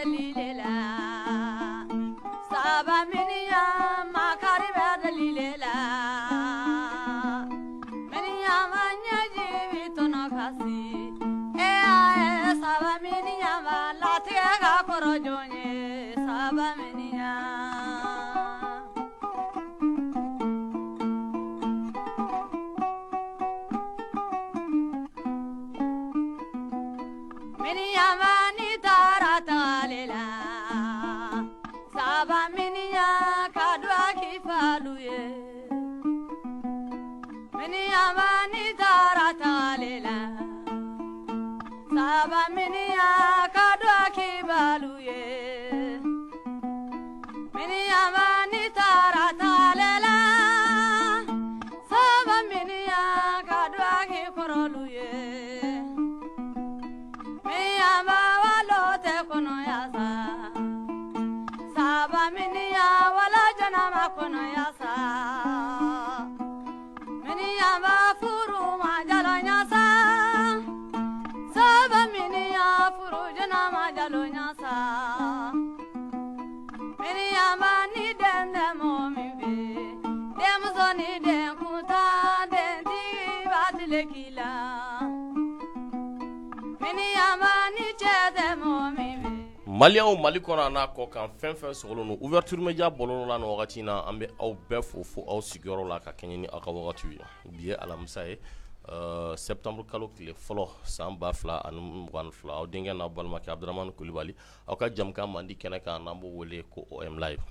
deli le la Sabaminiyan makari bɛ deli le la Miniyanba ɲɛji min tɔnɔ ka si eya ye sabaminiyanba latigɛ ka kɔrɔ jɔn ye sabaminiyan. Miniyanba n'i taara tagali la sabaminiyan ka duwaw kɛ i falu ye. Miniyanba n'i taara tagali la sabaminiyan ka duwaw kɛ i balu ye. Miniyanba n'i taara tagali la sabaminiyan ka duwaw kɛ i kɔrɔlu ye. Miniyanba walo tɛ kɔnɔya sa sabaminiyan wala joona ma kɔnɔya sa. Miniyanba furu ma jalonya sa sabaminiyan furu joona ma jalonya sa. Miniyanba ni den tɛ mɔgɔ min fɛ denmuso ni den kuntan dentigi b'a tile k'i la. Miniyanba ni cɛ tɛ mɔgɔ min fɛ. Maliyɛnw Mali kɔnɔ a n'a kɔ kan fɛn fɛn sɔgɔlen don ouverture media bɔlɔlɔ la nin wagati in na, an bɛ aw bɛɛ fo fo aw sigiyɔrɔ la ka kɛɲɛ ni aw ka wagatiw ye. Bi ye alamisa ye, septembre kalo tile fɔlɔ san 2022, aw denkɛ n'aw balimakɛ Abudramani Kulibali, aw ka jamukan mandi kɛnɛ kan, n'an b'o wele ko OM live.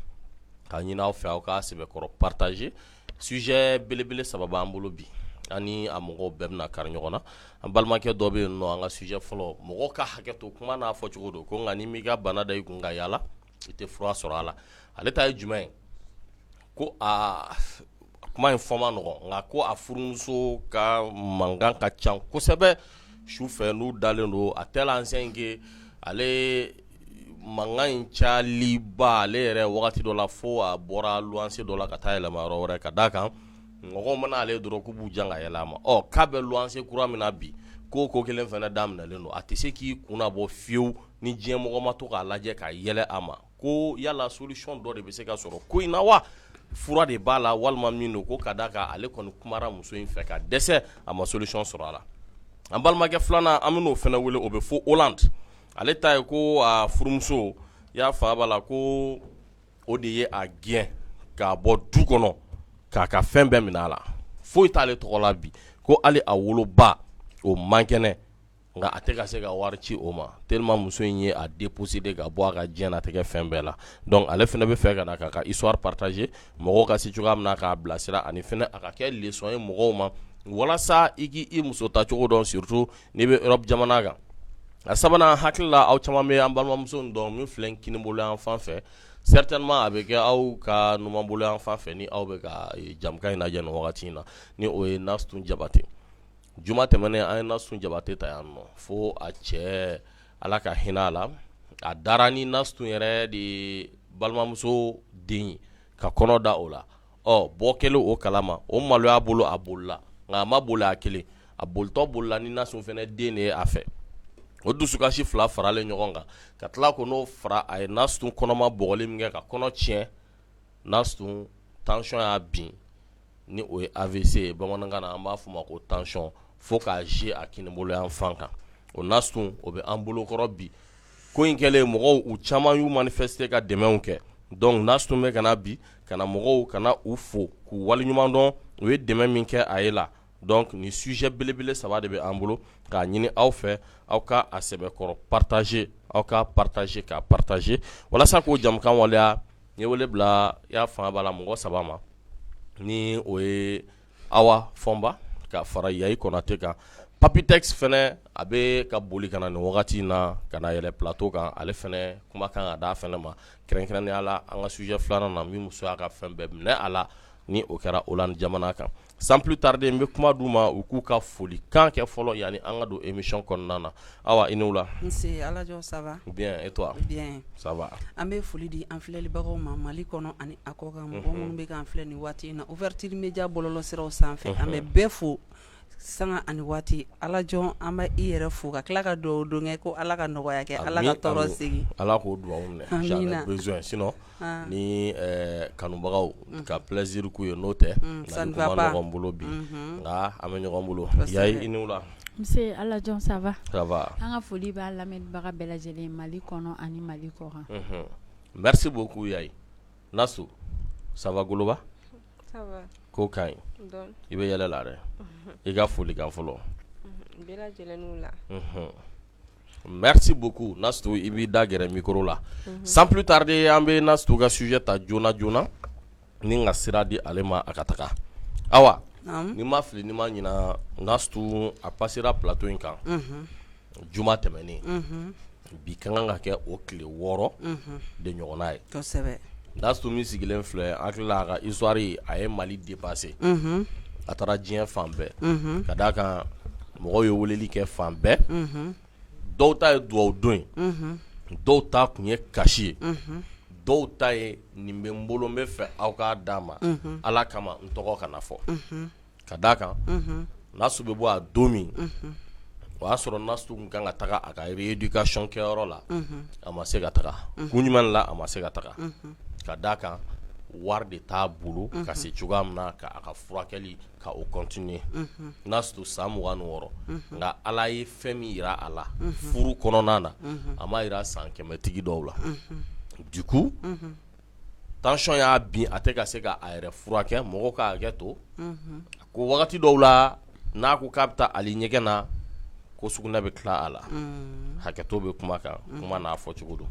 K'a ɲini aw fɛ aw ka sɛbɛkɔrɔ partager. Sujet belebele saba b'an bolo bi, an ni a mɔgɔw bɛɛ bɛna kari ɲɔgɔn na. An balimakɛ dɔ bɛ yen nɔ, an ka sujet fɔlɔ, mɔgɔw ka hakɛ to kuma n'a fɔcogo don, ko nka n'i m'i ka bana da i kun ka yala, i tɛ fura sɔrɔ a la. Ale ta ye jumɛn ye? Ko a kuma in fɔ man nɔgɔn, nka ko a furumuso ka mankan ka ca kosɛbɛ su fɛ n'u dalen don à telle enseigne que ale mankan in cayaliba, ale yɛrɛ wagati dɔ la fo a bɔra luwanse dɔ la ka taa yɛlɛma yɔrɔ wɛrɛ, ka d'a kan mɔgɔw mana ale dɔrɔn k'u b'u jan ka yɛlɛ a ma. Ɔ k'a bɛ luwanse kura min na bi, k'o ko kelen fana daminɛlen don, a tɛ se k'i kun bɔ fiyewu ni diɲɛ mɔgɔ ma to k'a lajɛ ka yɛlɛ a ma. Ko yala solution dɔ de bɛ se ka sɔrɔ ko in na wa, fura de b'a la walima min don? Ko ka d'a kan ale kɔni kumara muso in fɛ ka dɛsɛ, a ma solution sɔrɔ a la. An balimakɛ filanan, an bɛn'o fana wele, o bɛ fo Hollande. Ale ta ye ko a furumuso y'a fa b'a la, ko o de ye a gɛn k'a bɔ du kɔnɔ, k'a ka fɛn bɛɛ minɛ a la, foyi t'ale tɔgɔ la bi, ko hali a woloba o man kɛnɛ, nka a tɛ ka se ka wari ci o ma tellement muso in ye a déposséder ka bɔ a ka diɲɛnatigɛ fɛn bɛɛ la. Donc ale fana bɛ fɛ ka na k'a ka histoire partager, mɔgɔw ka se cogoya min na k'a bilasira, ani fana a ka kɛ leçon ye mɔgɔw ma, walasa i k'i muso tacogo dɔn, surtout n'i bɛ Europe jamana kan. A sabanan, hakili la aw caman bɛ an balimamuso in dɔn, min filɛ kinibolo yan fan fɛ, certainement a bɛ kɛ aw ka numanbolo yan fan fɛ ni aw bɛ ka jamukan in lajɛ nin wagati in na, ni o ye Nasun Jabate. Juma tɛmɛnen an ye Nasun Jabate ta yan nɔ, fo a cɛ, Ala ka hinɛ a la, a dara ni Nasun yɛrɛ de balimamuso den ye ka kɔnɔ da o la. Ɔ bɔ kɛlen o kalama, o maloya bolo a bolila, nka a ma boli a kelen, a bolitɔ bolila ni Nasun fana den de ye a fɛ. O dusukasi fila faralen ɲɔgɔn kan, ka tila ko n'o fara a ye Nasun kɔnɔma bɔgɔli min kɛ ka kɔnɔ tiɲɛ, Nasun tension y'a bin, ni o ye AVC ye bamanankan na, an b'a fɔ o ma ko tension, fo k'a jouer a kinibolo yan fan kan. O Nasun o bɛ an bolokɔrɔ bi. Ko in kɛlen, mɔgɔw u caman y'u manifester ka dɛmɛw kɛ. Donc Nasun bɛ ka na bi ka na mɔgɔw ka na u fo k'u waleɲuman dɔn, u ye dɛmɛ min kɛ a ye la. Donc nin sujet belebele saba de bɛ an bolo k'a ɲini aw fɛ, aw ka a sɛbɛkɔrɔ partager, aw ka partager k'a partager, walasa k'o jamukan waleya. N ye wele bila i y'a fanga b'a la mɔgɔ saba ma, ni o ye Awa Fɔnba ka fara Yayi Kɔnate kan. Papitex fɛnɛ a bɛ ka boli ka na nin wagati in na ka na yɛlɛ plateau kan, ale fɛnɛ kuma kan ka d'a fɛnɛ ma, kɛrɛnkɛrɛnnenya la an ka sujet filanan na, min muso y'a ka fɛn bɛɛ minɛ a la, ni o kɛra Hollande jamana kan. Sans plus tarder, n bɛ kuma d'u ma, u k'u ka foli kan kɛ fɔlɔ yanni an ka don émission kɔnɔna na. Awa, i ni wula. Nse Alajɔ, ça va? Bien, et toi? Bien. Ça va. An bɛ foli di an filɛlibagaw ma Mali kɔnɔ ani a kɔ kan, mɔgɔ minnu bɛ k'an filɛ nin waati in na ouverture media bɔlɔlɔ siraw sanfɛ, an bɛ bɛɛ fo. Sanga ani waati alajɔn an bɛ i yɛrɛ fo ka tila ka dugawu don kɛ ko ala ka nɔgɔya kɛ ala ka tɔɔrɔ segin ala k'o dugawu minɛ j'en ai besoin sinon ni kanubagaw ka plaisir k'u ye n'o tɛ ça ne va pas ɲɔgɔn bolo bi nka an bɛ ɲɔgɔn bolo Yayi i ni wula nse alajɔn ça va ça va an ka foli b'a lamɛnbaga bɛɛ lajɛlen Mali kɔnɔ ani Mali kɔkan merci beaucoup Yayi Nasu ça va Goloba ça va ko ka ɲi i bɛ yɛlɛ la dɛ i ka folikan fɔlɔ bɛɛ lajɛlen n'u la merci beaucoup Nasu i b'i da gɛrɛ micro la sans plus tarder an bɛ Nasu ka sujet ta joona joona ni ka sira di ale ma a ka taga awa ni ma fili ni ma ɲina Nasu a passera plateau in kan juma tɛmɛnen bi ka kan ka kɛ o tile 6 de ɲɔgɔnna ye kosɛbɛ Nasu min sigilen filɛ hakili la a ka histoire a ye Mali dépassé a taara diɲɛ fan bɛɛ ka d'a kan mɔgɔw ye weleli kɛ fan bɛɛ dɔw ta ye dugawu don ye dɔw ta tun ye kasi ye dɔw ta ye nin bɛ n bolo n bɛ fɛ aw k'a d'a ma Ala kama n tɔgɔ kana fɔ ka d'a kan Nasu bɛ bɔ a don min o y'a sɔrɔ Nasu tun kan ka taga a ka rééducation kɛyɔrɔ la a ma se ka taga kun jumɛn la a ma se ka taga ka d'a kan wari de t'a bolo ka se cogoya min na ka a ka furakɛli ka o continuer Nasu san 26 nka Ala ye fɛn min jira a la furu kɔnɔna na a ma jira san kɛmɛtigi dɔw la du coup tension y'a bin a tɛ ka se ka a yɛrɛ furakɛ mɔgɔw ka hakɛ to a ko wagati dɔw la n'a ko k'a bɛ taa ali ɲɛgɛn na ko sugunɛ bɛ tila a la hakɛto bɛ kuma kan kuma n'a fɔ cogo don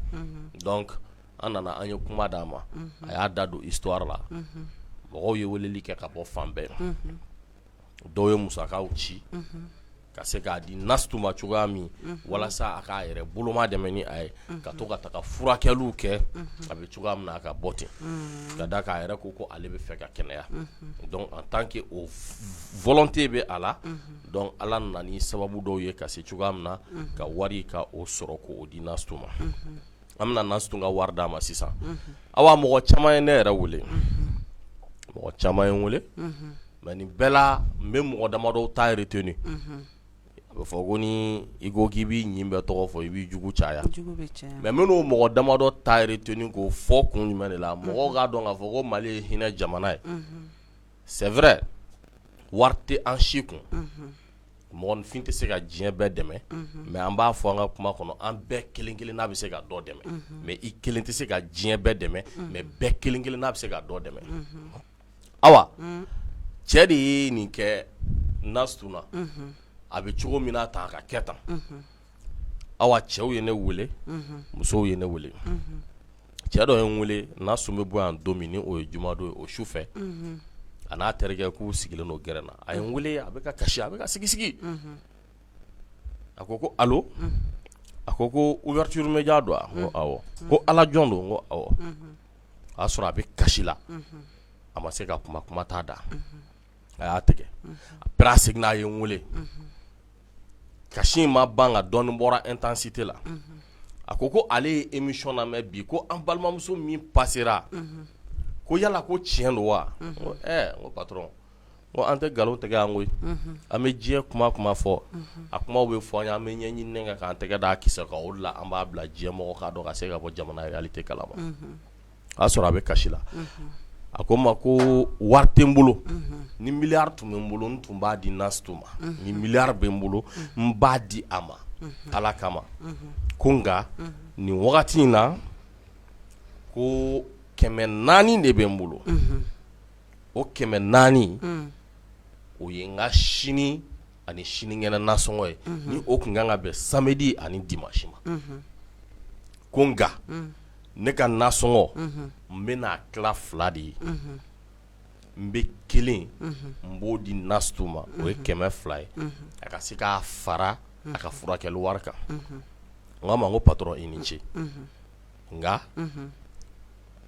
donc an nana an ye kuma d'a ma a y'a da don histoire la mɔgɔw ye weleli kɛ ka bɔ fan bɛɛ dɔw ye musakaw ci ka se k'a di Nasu ma cogoya min walasa a k'a yɛrɛ boloma dɛmɛ ni a ye ka to ka taga furakɛliw kɛ a bɛ cogoya min na a ka bɔ ten ka da k'a yɛrɛ ko ko ale bɛ fɛ ka kɛnɛya donc en tant que o volonté bɛ a la donc Ala nana ni sababu dɔw ye ka se cogoya min na ka wari ka o sɔrɔ k'o di Nasu ma an bɛna Nasu ka wari d'a ma sisan awa mɔgɔ caman ye ne yɛrɛ wele mɔgɔ caman ye n wele mais nin bɛɛ la n bɛ mɔgɔ damadɔw ta retenu a bɛ fɔ ko ni i ko k'i b'i ɲin bɛɛ tɔgɔ fɔ i b'i jugu caya mais n bɛn'o mɔgɔ damadɔ ta retenu k'o fɔ kun jumɛn de la mɔgɔw k'a dɔn k'a fɔ ko Mali ye hinɛ jamana ye c'est vrai wari tɛ an si kun mɔgɔninfin tɛ se ka diɲɛ bɛɛ dɛmɛ mais an b'a fɔ an ka kuma kɔnɔ an bɛɛ kelen kelenna bɛ se ka dɔ dɛmɛ mais i kelen tɛ se ka diɲɛ bɛɛ dɛmɛ mais bɛɛ kelen kelenna bɛ se ka dɔ dɛmɛ awa cɛ de ye nin kɛ Nasu na a bɛ cogo min na tan a ka kɛ tan awa cɛw ye ne wele musow ye ne wele cɛ dɔ ye n wele Nasu bɛ bɔ yan don min ni o ye jumadon ye o su fɛ a n'a terikɛ k'u sigilen don gɛrɛn na a ye n wele a bɛ ka kasi a bɛ ka sigisigi a ko ko allo a ko ko ouverture média don wa n ko awɔ ko ala jɔn don n ko awɔ o y'a sɔrɔ a bɛ kasi la a ma se ka kuma kuma t'a da a y'a tigɛ après a seginna a ye n wele kasi in ma ban ka dɔɔnin bɔra intensité la a ko ko ale ye émission lamɛn bi ko an balimamuso min passera ko yala ko tiɲɛ don wa n ko ɛɛ n ko patron n ko an tɛ nkalon tigɛ yan koyi an bɛ diɲɛ kuma kuma fɔ a kumaw bɛ fɔ an ye an bɛ ɲɛɲini kɛ k'an tɛgɛ d'a kisɛ kan o de la an b'a bila diɲɛ mɔgɔ k'a dɔn ka se ka bɔ jamana réalité kalama o y'a sɔrɔ a bɛ kasi la a ko n ma ko wari tɛ n bolo ni miliyari tun bɛ n bolo n tun b'a di Nasu ma ni miliyari bɛ n bolo n b'a di a ma Ala kama ko nka nin wagati in na ko 400 de bɛ n bolo o 400 o ye n ka sini ani sinikɛnɛ nasɔngɔ ye ni o tun kan ka bɛn samedi ani dimanche ma ko nka ne ka nasɔngɔ n bɛna tila fila de ye n bɛ kelen n b'o di Nasu ma o ye 200 ye a ka se k'a fara a ka furakɛli wari kan n k'a ma ko patron i ni ce nka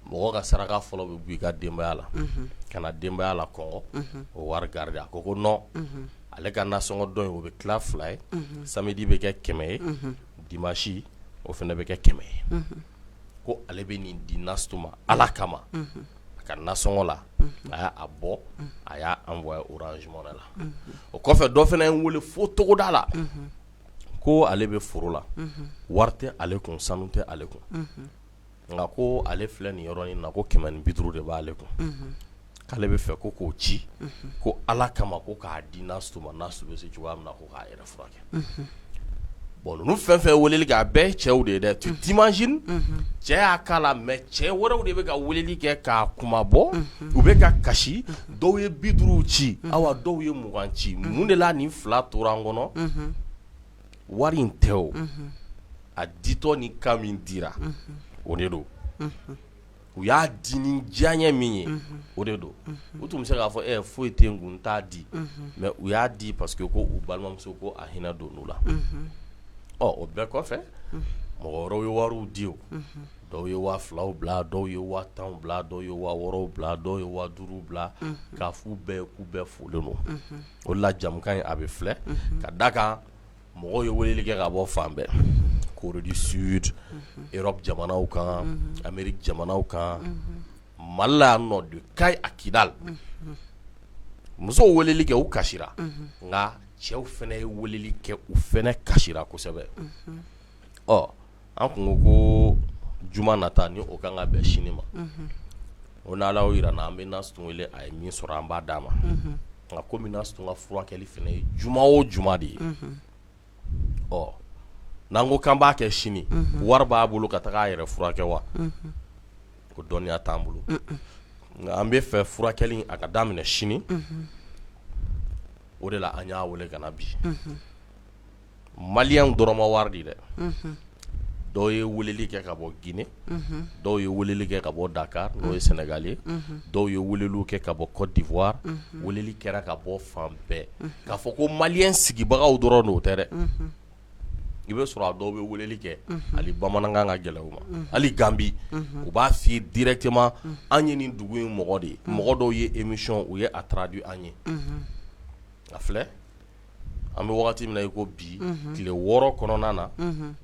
mɔgɔ ka saraka fɔlɔ bɛ bɔ i ka denbaya la ka na denbaya la kɔngɔ o wari garder a ko ko non ale ka nasɔngɔ dɔ in o bɛ tila fila ye samedi bɛ kɛ 100 ye dimanche o fana bɛ kɛ 100 ye ko ale bɛ nin di Nasu ma Ala kama a ka nasɔngɔ la, a y'a bɔ, a y'a envoyé Orange Money la. O kɔfɛ, dɔ fana ye n wele fo togoda la, ko ale bɛ foro la, wari tɛ ale kun, sanu tɛ ale kun, nka ko ale filɛ nin yɔrɔ in na, ko 150 de b'ale kun, k'ale bɛ fɛ ko k'o ci ko Ala kama, ko k'a di Nasu ma, Nasu bɛ se cogoya min na ko k'a yɛrɛ furakɛ. Bon, ninnu fɛn fɛn weleli kɛ, a bɛɛ ye cɛw de ye dɛ. Tu t'imagines, cɛ y'a k'a la, mais cɛ wɛrɛw de bɛ ka weleli kɛ k'a kuma bɔ, u bɛ ka kasi. Dɔw ye 50 ci, awa, dɔw ye 20 ci. Mun de la nin fila tora an kɔnɔ? Wari in tɛ o, a ditɔ ni kan min dira, o de don. U y'a di ni diyaɲɛ min ye, o de don. U tun bɛ se k'a fɔ ɛ foyi tɛ n kun, n t'a di, mais u y'a di parce que ko u balimamuso, ko a hinɛ don u la. Ɔ, o bɛɛ kɔfɛ, mɔgɔ wɛrɛw ye wariw di. O dɔw ye 2000w bila, dɔw ye 10 000w bila, dɔw ye 6000w bila, dɔw ye 5000w bila. K'a f'u bɛɛ k'u bɛɛ folen don. O de la jamukan in a bɛ filɛ ka da kan. Mɔgɔw ye weleli kɛ ka bɔ fan bɛɛ, Corée du Sud, Europe jamanaw kan, Amérique jamanaw kan, Mali la yan nɔ, de Kayes à Kidal. Musow weleli kɛ, u kasira, nka cɛw fana ye weleli kɛ, u fana kasira kosɛbɛ. Ɔ, an kun ko ko juma nata ni o kan ka bɛn sini ma, o n'Ala y'o jira n na, an bɛ Nasu wele, a ye min sɔrɔ, an b'a d'a ma. Nka komi Nasu ka furakɛli fana ye juma o juma de ye, ɔ, n'an ko k'an b'a kɛ sini, wari b'a bolo ka taga a yɛrɛ furakɛ wa? O dɔnniya t'an bolo. Nka an bɛ fɛ furakɛli a ka daminɛ sini. O de la an y'a wele ka na bi. Maliyɛnw dɔrɔn ma wari di dɛ. Dɔw ye weleli kɛ ka bɔ Guinée, dɔw ye weleli kɛ ka bɔ Dakar, n'o ye Sénégal ye, dɔw ye weleliw kɛ ka bɔ Côte d'Ivoire. Weleli kɛra ka bɔ fan bɛɛ. K'a fɔ ko maliyɛn sigibagaw dɔrɔn n'o tɛ dɛ. I bɛ sɔrɔ a dɔw bɛ weleli kɛ, hali bamanankan ka gɛlɛn u ma, hali Gambie, u b'a f'i ye directement: an ye nin dugu in mɔgɔ de ye. Mɔgɔ dɔw ye émission, u ye a traduit an ye. A filɛ, an bɛ wagati min na i ko bi, tile 6 kɔnɔna na,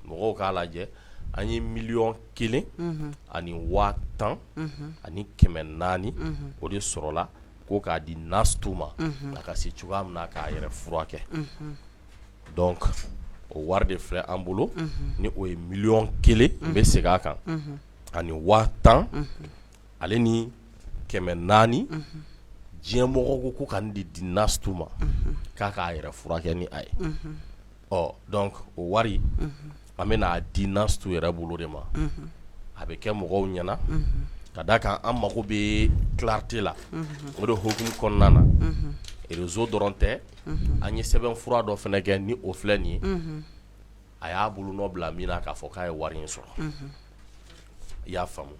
mɔgɔw k'a lajɛ, an ye 1,010,400 o de sɔrɔla ko k'a di Nastu ma, a ka se cogoya min na k'a yɛrɛ furakɛ. Donc o wari de filɛ an bolo, ni o ye 1,000,000, n bɛ segin a kan, ani 10,400. Diɲɛ mɔgɔw ko ko ka nin de di Nastu ma k'a k'a yɛrɛ furakɛ ni a ye. Ɔ, donc o wari, an bɛ n'a di Nastu yɛrɛ bolo de ma. A bɛ kɛ mɔgɔw ɲɛna ka da kan, an mago bɛ clarté la. O de hukumu kɔnɔna na, réseau dɔrɔn tɛ, an ye sɛbɛn fura dɔ fana kɛ, ni o filɛ nin ye, a y'a bolonɔ bila min na k'a fɔ k'a ye wari in sɔrɔ. I y'a faamu?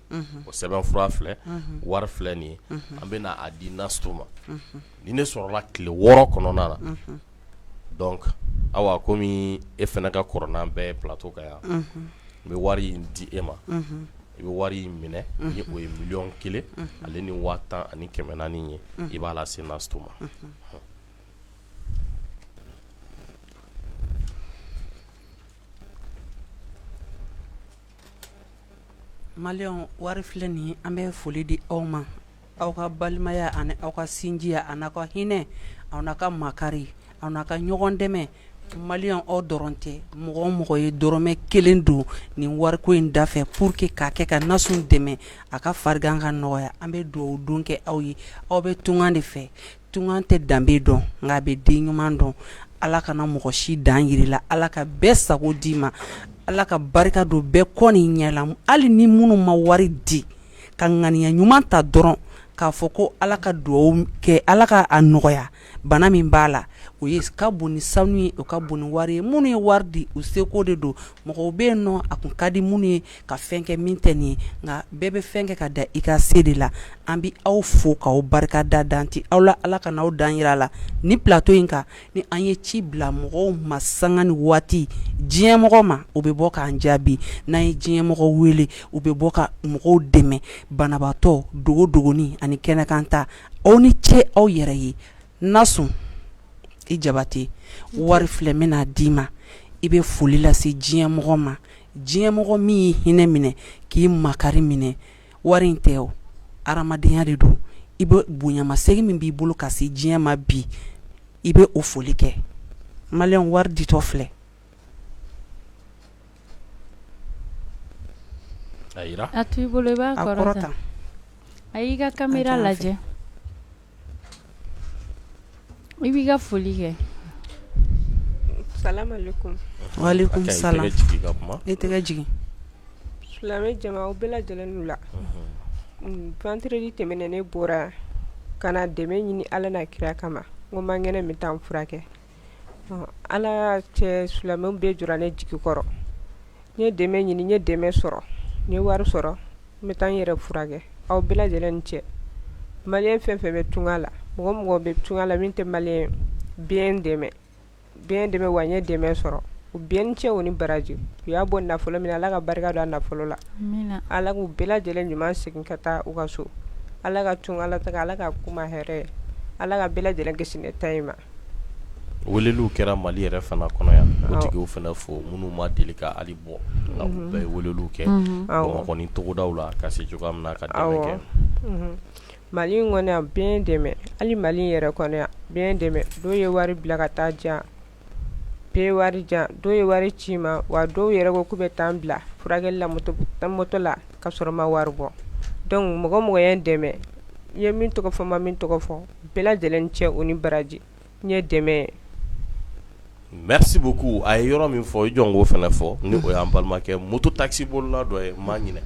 O sɛbɛn fura filɛ, wari filɛ nin ye, an bɛ a di Nastu ma ni ne sɔrɔla tile 6 kɔnɔna na. Donc awa, komi e fana ka kɔrɔ n'an bɛɛ ye plateau kan yan, n bɛ wari in di e ma, i bɛ wari in minɛ, ni o ye 1,010,400 ye, i b'a lase Nastu ma. Maliyɛnw, wari filɛ nin ye. An bɛ foli di aw ma, aw ka balimaya ani aw ka sinjiya ani aw ka hinɛ, aw n'a ka makari, aw n'a ka ɲɔgɔn dɛmɛ. Maliyɛnw, aw dɔrɔn tɛ, mɔgɔ o mɔgɔ ye dɔrɔmɛ kelen don nin wariko in da fɛ pour que k'a kɛ ka Nasu dɛmɛ, a ka farigan ka nɔgɔya, an bɛ dugawu don kɛ aw ye. Aw bɛ tunga de fɛ. Tunga tɛ danbe dɔn, nka a bɛ den ɲuman dɔn. Ala kana mɔgɔ si dan yiri la. Ala ka bɛɛ sago d'i ma. Ala ka barika don bɛɛ kɔ ni ɲɛ la. Hali ni minnu ma wari di, ka ŋaniya ɲuman ta dɔrɔn k'a fɔ ko Ala ka dugawu kɛ, Ala ka a nɔgɔya bana min b'a la, o ye ka bon ni sanu ye, o ka bon ni wari ye. Minnu ye wari di, u seko de don. Mɔgɔw bɛ yen nɔ, a kun ka di minnu ye ka fɛn kɛ min tɛ nin ye, nka bɛɛ bɛ fɛn kɛ ka da i ka se de la. An bɛ aw fo k'aw barika da. Dan tɛ aw la, Ala kana aw dan yira la. Ni plateau in kan, ni an ye ci bila mɔgɔw ma sanga ni waati, diɲɛ mɔgɔ ma, u bɛ bɔ k'an jaabi. N'an ye diɲɛ mɔgɔ wele, u bɛ bɔ ka mɔgɔw dɛmɛ, banabaatɔ dogo dogoni ani kɛnɛkan ta. Aw ni ce aw yɛrɛ ye. Nasun i Jabate, wari filɛ, n bɛna d'i ma, i bɛ foli lase diɲɛ mɔgɔ ma, diɲɛ mɔgɔ min y'i hinɛ minɛ k'i makari minɛ. Wari in tɛ o. Hadamadenya de don. I bɛ bonyamasegin min b'i bolo ka se diɲɛ ma bi, i bɛ o foli kɛ. Maliyɛnw, wari ditɔ filɛ. A jira. A t'i bolo, i b'a A kɔrɔta. kɔrɔta. A y'i ka caméra lajɛ. I b'i ka foli kɛ. Salam alekum. Walekum A ka ɲi, i salam. tɛgɛ jigin ka kuma. I tɛgɛ jigin. Silamɛ jama, aw bɛɛ lajɛlen n'u la. Vendredi tɛmɛnen, ne bɔra ka na dɛmɛ ɲini Ala n'a kira kama. N ko n man kɛnɛ, n bɛ taa n furakɛ. Ala y'a cɛ, silamɛw bɛɛ jɔra ne jigi kɔrɔ. N ye dɛmɛ ɲini, n ye dɛmɛ sɔrɔ, n ye wari sɔrɔ, n bɛ taa n yɛrɛ furakɛ. Aw bɛɛ lajɛlen ni cɛ. Maliyɛn fɛn fɛn bɛ tunga la, mɔgɔ mɔgɔ bɛ tunga la min tɛ maliyɛn, bɛɛ n dɛmɛ, bɛɛ n dɛmɛ, wa n ye dɛmɛ sɔrɔ. U bɛɛ ni cɛ, u ni baraji. U y'a bɔ nafolo min na, Ala ka barika don a nafolo la. Amina. Ala k'u bɛɛ lajɛlen ɲuman segin ka taa u ka so. Ala ka tunga la taga, Ala ka kuma hɛrɛ ye. Ala ka bɛɛ lajɛlen kisi ne ta in ma. Weleliw kɛra Mali yɛrɛ fana kɔnɔ yan, o tigiw fana fo, minnu ma deli ka hali bɔ, nka u bɛɛ ye weleliw kɛ Bamakɔ ni togodaw la ka se cogoya min na ka dɛmɛ kɛ. Mali in kɔnɔ yan, bɛɛ dɛmɛ. Hali Mali yɛrɛ kɔnɔ yan, bɛɛ dɛmɛ. Dɔw ye wari bila ka taa jan, bɛɛ ye wari jan, dɔw ye wari ci ma, wa dɔw yɛrɛ ko k'u bɛ taa n bila furakɛli la moto la ka sɔrɔ ma wari bɔ. Donc mɔgɔ mɔgɔ ye n dɛmɛ, i ye min tɔgɔ fɔ, ma min tɔgɔ fɔ, bɛɛ lajɛlen cɛ, u ni baraji. N ye dɛmɛ ye. Merci beaucoup. A ye yɔrɔ min fɔ, i jɔn k'o fana fɔ, ni o y'an balimakɛ moto taxi bolila dɔ ye, n ma ɲinɛ.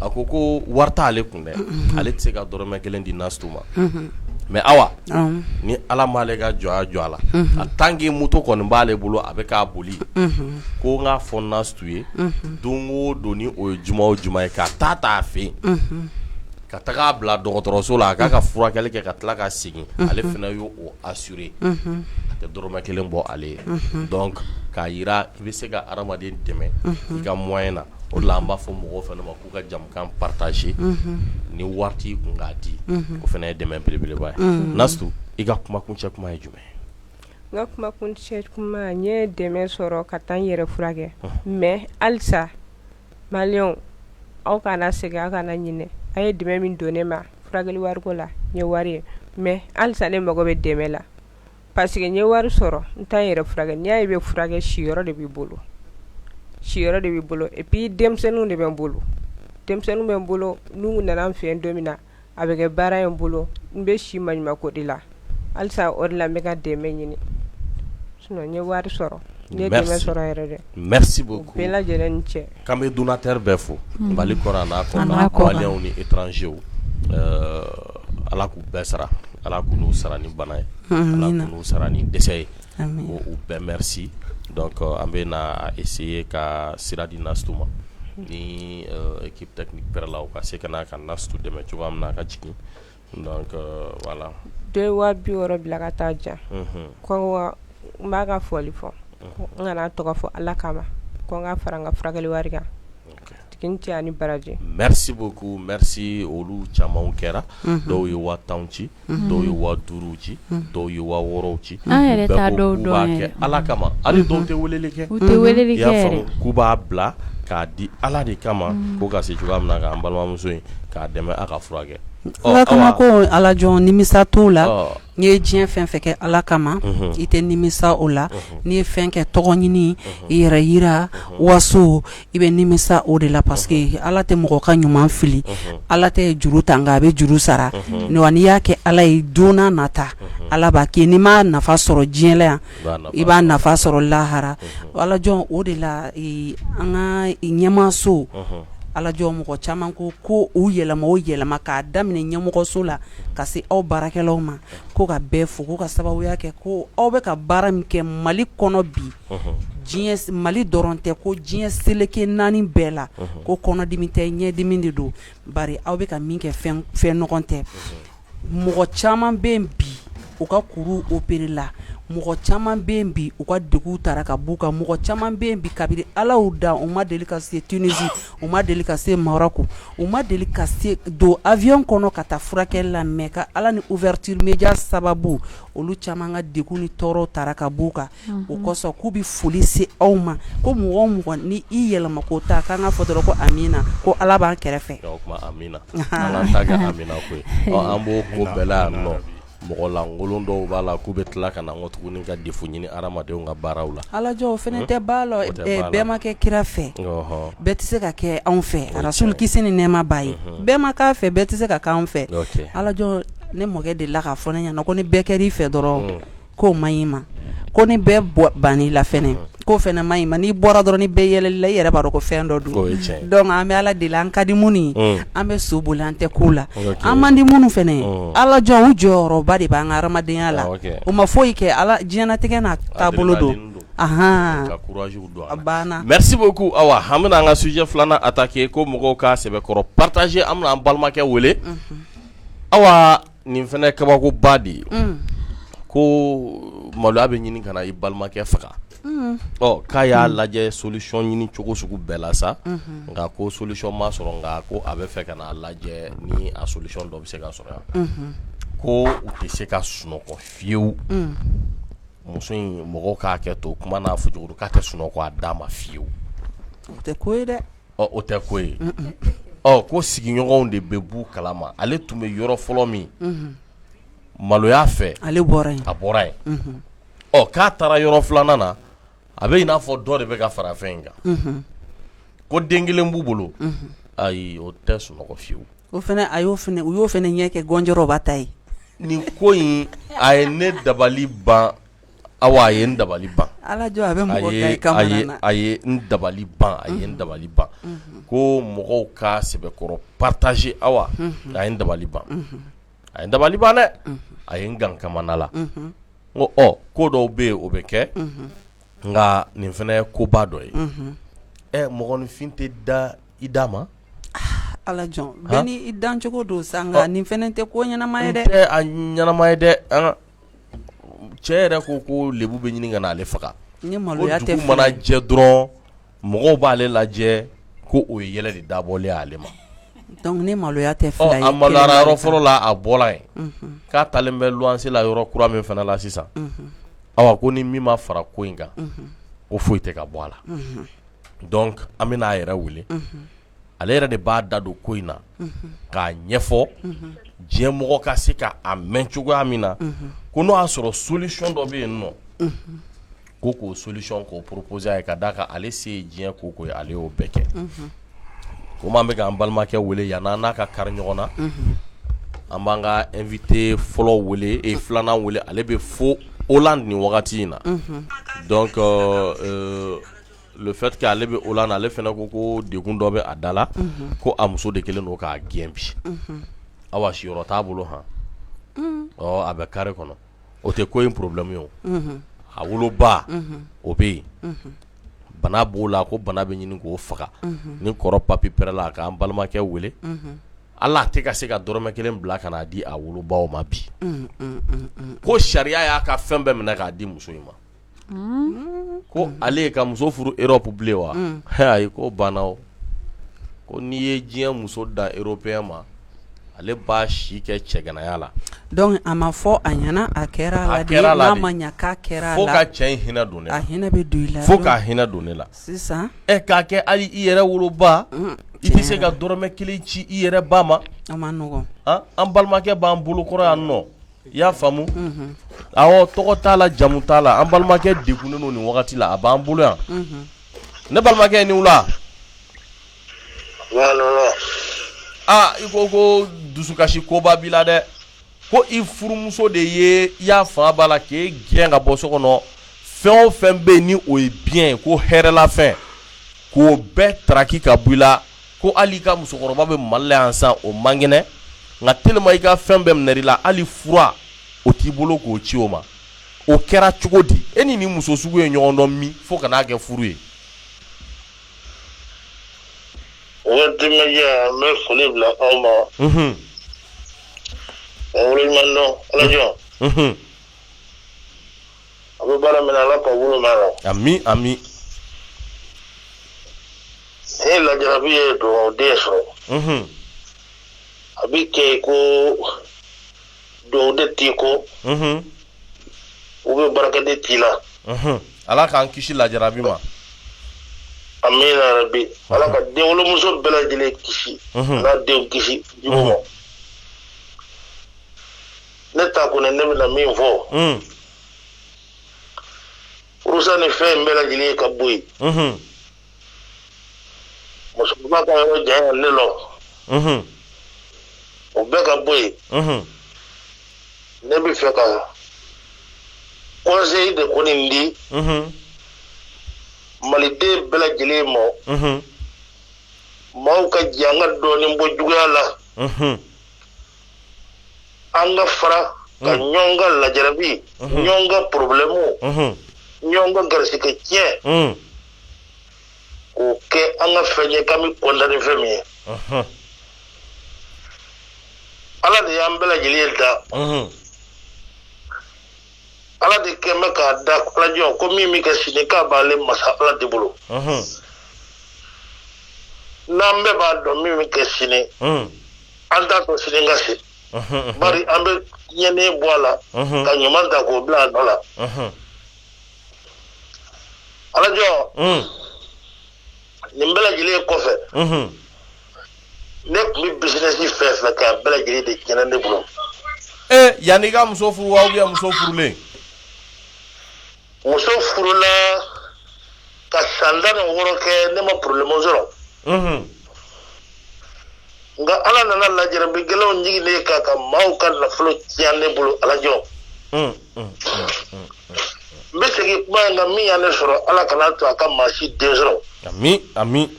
A ko ko wari t'ale kun dɛ, ale tɛ se ka dɔrɔmɛ kelen di Nastu ma. Mais Awa, ni Ala m'ale ka jɔnya jɔ a la, en tant que moto kɔni b'ale bolo, a bɛ k'a boli. Ko n k'a fɔ Nastu ye, don o don, ni o ye juma o juma ye, ka taa t'a fɛ yen, ka taga bila dɔgɔtɔrɔso la, a k'a ka furakɛli kɛ ka tila ka segin, ale fana y'o assurer, a tɛ dɔrɔmɛ kelen bɔ ale ye. Donc k'a jira i bɛ se ka hadamaden dɛmɛ i ka moyen na. O de la an b'a fɔ mɔgɔw fana ma k'u ka jamukan partager, ni wari t'i kun k'a di, o fana ye dɛmɛ belebeleba ye. Nastu, i ka kumakuncɛ kuma ye jumɛn ye? N ka kumakuncɛ kuma, n ye dɛmɛ sɔrɔ ka taa n yɛrɛ furakɛ, mais halisa maliyɛnw, aw kana segin, aw kana ɲinɛ. A ye dɛmɛ min don ne ma furakɛli wariko la, n ye wari ye, mais halisa ne mago bɛ dɛmɛ la, parce que n ye wari sɔrɔ, n taa n yɛrɛ furakɛ. N'i y'a ye i bɛ furakɛ, siyɔrɔ de b'i bolo, siyɔrɔ de b'i bolo. Et puis denmisɛnninw de bɛ n bolo, denmisɛnninw bɛ n bolo. N'u nana n fɛ yen don min na, a bɛ kɛ baara ye n bolo. N bɛ si maɲumanko de la halisa, o de la n bɛ ka dɛmɛ ɲini. Sinon n ye wari sɔrɔ, n ye dɛmɛ sɔrɔ yɛrɛ dɛ. Merci beaucoup. Bɛɛ lajɛlen ni cɛ. K'an bɛ donateur bɛɛ fo, Mali kɔnɔ a n'a kɔ kan, maliyɛnw ni étrangers, Ala k'u bɛɛ sara, Ala k'u n'u sara ni bana ye, Ala k'u n'u sara ni dɛsɛ ye. Ko u bɛɛ merci. Donc an bɛ na essayer ka sira di Nastu ma, ni équipe technique pɛrɛ la, u ka se ka na ka Nastu dɛmɛ cogoya min na a ka jigin. Donc voilà. Dɔ ye 60 000 bila ka taa jan, ko n b'a ka foli fɔ, n kana tɔgɔ fɔ Ala kama, ko n ka fara n ka furakɛli wari kan. Tigi ni cɛ ani baraji. Merci beaucoup, merci. Olu camanw kɛra, dɔw ye 10 000 ci, dɔw ye 5000 ci, dɔw ye 6000 ci. An yɛrɛ t'a dɔw dɔn b'a kɛ Ala kama, hali dɔw tɛ weleli kɛ. U tɛ weleli kɛ. I y'a faamu, k'u b'a bila k'a di Ala de kama, ko ka se cogoya min na k'an balimamuso in k'a dɛmɛ a ka furakɛ. Ala kama ko, ala jɔn, nimisa t'o la. N'i ye diɲɛ fɛn fɛn kɛ Ala kama, i tɛ nimisa o la. N'i ye fɛn kɛ tɔgɔ ɲini, i yɛrɛ yira, waso, i bɛ nimisa o de la, parce que Ala tɛ mɔgɔ ka ɲuman fili. Ala tɛ juru ta, nka a bɛ juru sara. Wa n'i y'a kɛ Ala ye, don n'a nata Ala b'a kɛ. N'i m'a nafa sɔrɔ diɲɛ la yan, i b'a nafa sɔrɔ lahara. Ala jɔn, o de la an ka ɲɛmaaso, ala jɔn, mɔgɔ caman ko ko u yɛlɛma o yɛlɛma, k'a daminɛ ɲɛmɔgɔso la ka se aw baarakɛlaw ma, ko ka bɛɛ fo, ko ka sababuya kɛ ko aw bɛ ka baara min kɛ Mali kɔnɔ bi, diɲɛ Mali dɔrɔn tɛ, ko diɲɛ seleke naani bɛɛ la, ko kɔnɔdimi tɛ, ɲɛdimi de don. Bari aw bɛ ka min kɛ, fɛn nɔgɔn tɛ. Mɔgɔ caman bɛ yen bi, u ka kuru opéré la. Mɔgɔ caman bɛ yen bi, u ka degun taara ka b'u kan. Mɔgɔ caman bɛ yen bi, kabini Ala y'u dan, u ma deli ka se Tunisie, u ma deli ka se Maroc, u ma deli ka se don avion kɔnɔ ka taa furakɛli la. Mais ka Ala ni ouverture média sababu, olu caman ka degun ni tɔɔrɔ taara ka b'u kan. O kosɔn k'u bɛ foli se aw ma, ko mɔgɔ o mɔgɔ ni i yɛlɛma ko ta, k'an ka fɔ dɔrɔn ko amina, ko Ala b'an kɛrɛfɛ. O tuma amina, an k'an ta kɛ amina ko ye. Ɔ, an b'o ko bɛɛ la yan nɔ, mɔgɔ lankolon dɔw b'a la k'u bɛ tila ka na n tuguni ka défaut ɲini hadamadenw ka baaraw la. Alajɔ, o fana tɛ ba la, bɛɛ ma kɛ kira fɛ, bɛɛ tɛ se ka kɛ anw fɛ. Rasul kisi ni nɛɛma b'a ye, bɛɛ ma k'a fɛ, bɛɛ tɛ se ka kɛ anw fɛ. Alajɔ, ne mɔkɛ delila k'a fɔ ne ɲɛna ko ni bɛɛ kɛra i fɛ dɔrɔn, k'o man ɲi ma, ko ni bɛɛ bann'i la fɛnɛ, k'o fɛnɛ man ɲi ma. N'i bɔra dɔrɔn, ni bɛɛ yɛlɛl'i la, i yɛrɛ b'a dɔn ko fɛn dɔ don. Donc an bɛ Ala deli, an ka di minnu ye, an bɛ so boli, an tɛ ko la, an man di minnu fɛnɛ. Alajɔ, u jɔyɔrɔba de b'an ka hadamadenya la. U ma foyi kɛ, Ala diɲɛnatigɛ n'a taabolo don. A banna. Merci beaucoup. Awa, an bɛna an ka sujet filanan attaquer, ko mɔgɔw ka sɛbɛkɔrɔ partager. An bɛna an balimakɛ wele. Awa, nin fana kabakoba de ye, ko maloya bɛ ɲini ka na i balimakɛ faga. Ɔ, k'a y'a lajɛ solution ɲini cogo sugu bɛɛ la sa, nka ko solution ma sɔrɔ. Nka ko a bɛ fɛ ka n'a lajɛ ni a solution dɔ bɛ se ka sɔrɔ yan. Ko u tɛ se ka sunɔgɔ fiyewu. Muso in, mɔgɔw k'a kɛ to kuma n'a fɔ cogo, k'a tɛ sunɔgɔ a da ma fiyewu. O tɛ ko ye dɛ. Ɔ, o tɛ ko ye. Ɔ, ko sigiɲɔgɔnw de bɛ b'u kalama. Ale tun bɛ yɔrɔ fɔlɔ min, maloya fɛ, ale bɔra yen. A bɔra yen. Ɔ, k'a taara yɔrɔ filanan na, a bɛ i n'a fɔ dɔ de bɛ ka fara fɛn in kan. Ko den kelen b'u bolo, ayi, o tɛ sunɔgɔ fiyewu. O fana, a y'o fana, u y'o fana ɲɛ kɛ gɔnjɔrɔba ta ye. Nin ko in, a ye ne dabali ban. Awa, a ye n dabali ban. Alajɔ, a bɛ mɔgɔ a ye n dabali ban, a ye n dabali ban. Ko mɔgɔw ka sɛbɛkɔrɔ partager. Awa, a ye n dabali ban, a ye n dabali ban dɛ, a ye n gan kamana la. N ko ɔ, ko dɔw bɛ yen, o bɛ kɛ, nka nin fana ye koba dɔ ye. Ɛ, mɔgɔninfin tɛ da i da ma. Alajɔ, bɛɛ ni i dancogo don sa, nka nin fana tɛ ko ɲɛnama ye dɛ. Tɛ a ɲɛnama ye dɛ. Cɛ yɛrɛ ko ko lebu bɛ ɲini ka na ale faga. Ni maloya tɛ, dugu mana jɛ dɔrɔn, mɔgɔw b'ale lajɛ ko o ye yɛlɛ de dabɔlen ale ma. Donc ni maloya tɛ fila ye. A maloyara yɔrɔ fɔlɔ la, a bɔra yen. K'a talen bɛ luwanse la yɔrɔ kura min fana la sisan, awa, ko ni min ma fara ko in kan, ko foyi tɛ ka bɔ a la. Donc an bɛna a yɛrɛ wele, ale yɛrɛ de b'a da don ko in na k'a ɲɛfɔ diɲɛ mɔgɔ ka se ka a mɛn cogoya min na, ko n'o y'a sɔrɔ solution dɔ bɛ yen nɔ, ko k'o solution k'o proposer a ye, ka d'a kan ale se ye diɲɛ ko ko ye, ale y'o bɛɛ kɛ. Komi an bɛ k'an balimakɛ wele, yan'an n'a ka kari ɲɔgɔn na, an b'an ka invité fɔlɔ wele, filanan wele. Ale bɛ fo Hollande nin wagati in na. Donc le fait que ale bɛ Hollande, ale fana ko ko degun dɔ bɛ a da la, ko a muso de kɛlen don k'a gɛn bi. Awa, siyɔrɔ t'a bolo han. Ɔ, a bɛ carré kɔnɔ. O tɛ ko in problème ye o. A woloba, o bɛ yen, bana b'o la, ko bana bɛ ɲini k'o faga. Ni kɔrɔ papi pɛrɛla, a k'an balimakɛ wele. Ala tɛ ka se ka dɔrɔmɛ kelen bila ka n'a di a wolobaw ma bi. Ko sariya y'a ka fɛn bɛɛ minɛ k'a di muso in ma. Ko ale ye ka muso furu Europe bilen wa? Ayi, ko banna. O ko n'i ye diɲɛ muso dan européen ma, ale b'a si kɛ cɛganaya la. Donc a ma fɔ a ɲɛna, a kɛra la de, n'a ma ɲɛ k'a kɛra fo ka cɛ in hinɛ don ne la, a hinɛ bɛ don i la. Fo ka hinɛ don ne la. Sisan ɛ, k'a kɛ hali i yɛrɛ woloba, i tɛ se ka dɔrɔmɛ kelen ci i yɛrɛ ba ma. A ma nɔgɔn. An balimakɛ b'an bolo kɔrɔ yan nɔ, i y'a faamu? Awɔ, tɔgɔ t'a la, jamu t'a la. An balimakɛ degunnen don nin wagati la, a b'an bolo yan. Ne balimakɛ, ni wula. Aa, i ko ko dusukasi koba b'i la dɛ. Ko i furumuso de ye, i y'a fa b'a la k'e gɛn ka bɔ so kɔnɔ. Fɛn o fɛn bɛ yen ni o ye bien ye, ko hɛrɛlafɛn, k'o bɛɛ taraki ka bɔ i la. Ko hali i ka musokɔrɔba bɛ Mali la yan san, o man kɛnɛ, nka tellement i ka fɛn bɛɛ minɛ i la, hali fura o t'i bolo k'o ci o ma. O kɛra cogo di? E ni nin muso sugu ye ɲɔgɔn dɔn min fo ka n'a kɛ furu ye? Waati n bɛ foli bila aw ma. Waleɲuman dɔn, Alajɔ. A bɛ baara min na, Ala k'aw bolo mɛn a la. Ami, ami. Ni lajarabi ye dugawuden sɔrɔ, a bɛ kɛ ko dugawuden t'i kɔ, u bɛ barakɛden t'i la. Ala k'an kisi lajarabi ma. Amina rabi. Ala ka denwolomuso bɛɛ lajɛlen kisi n'a denw kisi jugu ma. Ne ta kɔni, ne bɛna min fɔ, furusa ni fɛn bɛɛ lajɛlen ka bɔ yen, musokɔrɔba ka yɔrɔ janya ne lɔ, o bɛɛ ka bɔ yen. Ne bɛ fɛ ka conseil de kɔni di maliden bɛɛ lajɛlen ma, maaw ka jɛ an ka dɔɔnin bɔ juguya la, an ka fara ka ɲɔgɔn ka lajarabi, ɲɔgɔn ka problème, ɲɔgɔn ka garisɛgɛ tiɲɛ, k'o kɛ an ka fɛn ye k'an bɛ kɔntan ni fɛn min ye. Ala de y'an bɛɛ lajɛlen da. Ala de kɛn bɛ k'a da alajɔ ko min bɛ kɛ sini, k'a b'ale masa Ala de bolo. N'an bɛɛ b'a dɔn min bɛ kɛ sini, an t'a to sini ka se, bari an bɛ tiɲɛnen bɔ a la ka ɲuman ta k'o bila a nɔ la. Alajɔ, nin bɛɛ lajɛlen kɔfɛ, ne tun bɛ business fɛn fɛn kɛ, a bɛɛ lajɛlen de tiɲɛna ne bolo. Ee, yanni i ka muso furu wa, ou bien muso furulen? Muso furula ka san 16 kɛ, ne ma problème sɔrɔ. Nka Ala nana lajarabi gɛlɛnw jigin ne kan ka maaw ka nafolo tiɲɛ ne bolo. Alajɔ, n bɛ segin kuma in kan, min y'a ne sɔrɔ, Ala kana to a ka maa si den sɔrɔ. Ami, ami.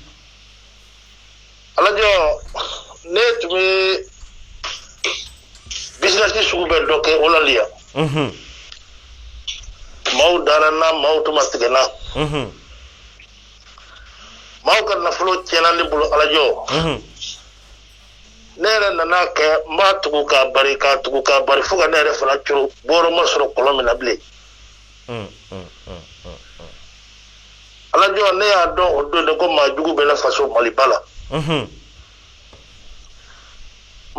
Alajɔ, ne tun bɛ business sugu bɛɛ dɔ kɛ Hollande yan. Maaw dara n na, maaw tun ma tigɛ n na. Maaw ka nafolo tiɲɛna ne bolo. Alajɔ, ne yɛrɛ nana kɛ n b'a tugu k'a bari, k'a tugu k'a bari, fo ka ne yɛrɛ fana coro, bɔyɔrɔ ma sɔrɔ kɔlɔn min na bilen. Alajɔ, ne y'a dɔn o don de ko maa jugu bɛ ne faso Maliba la. N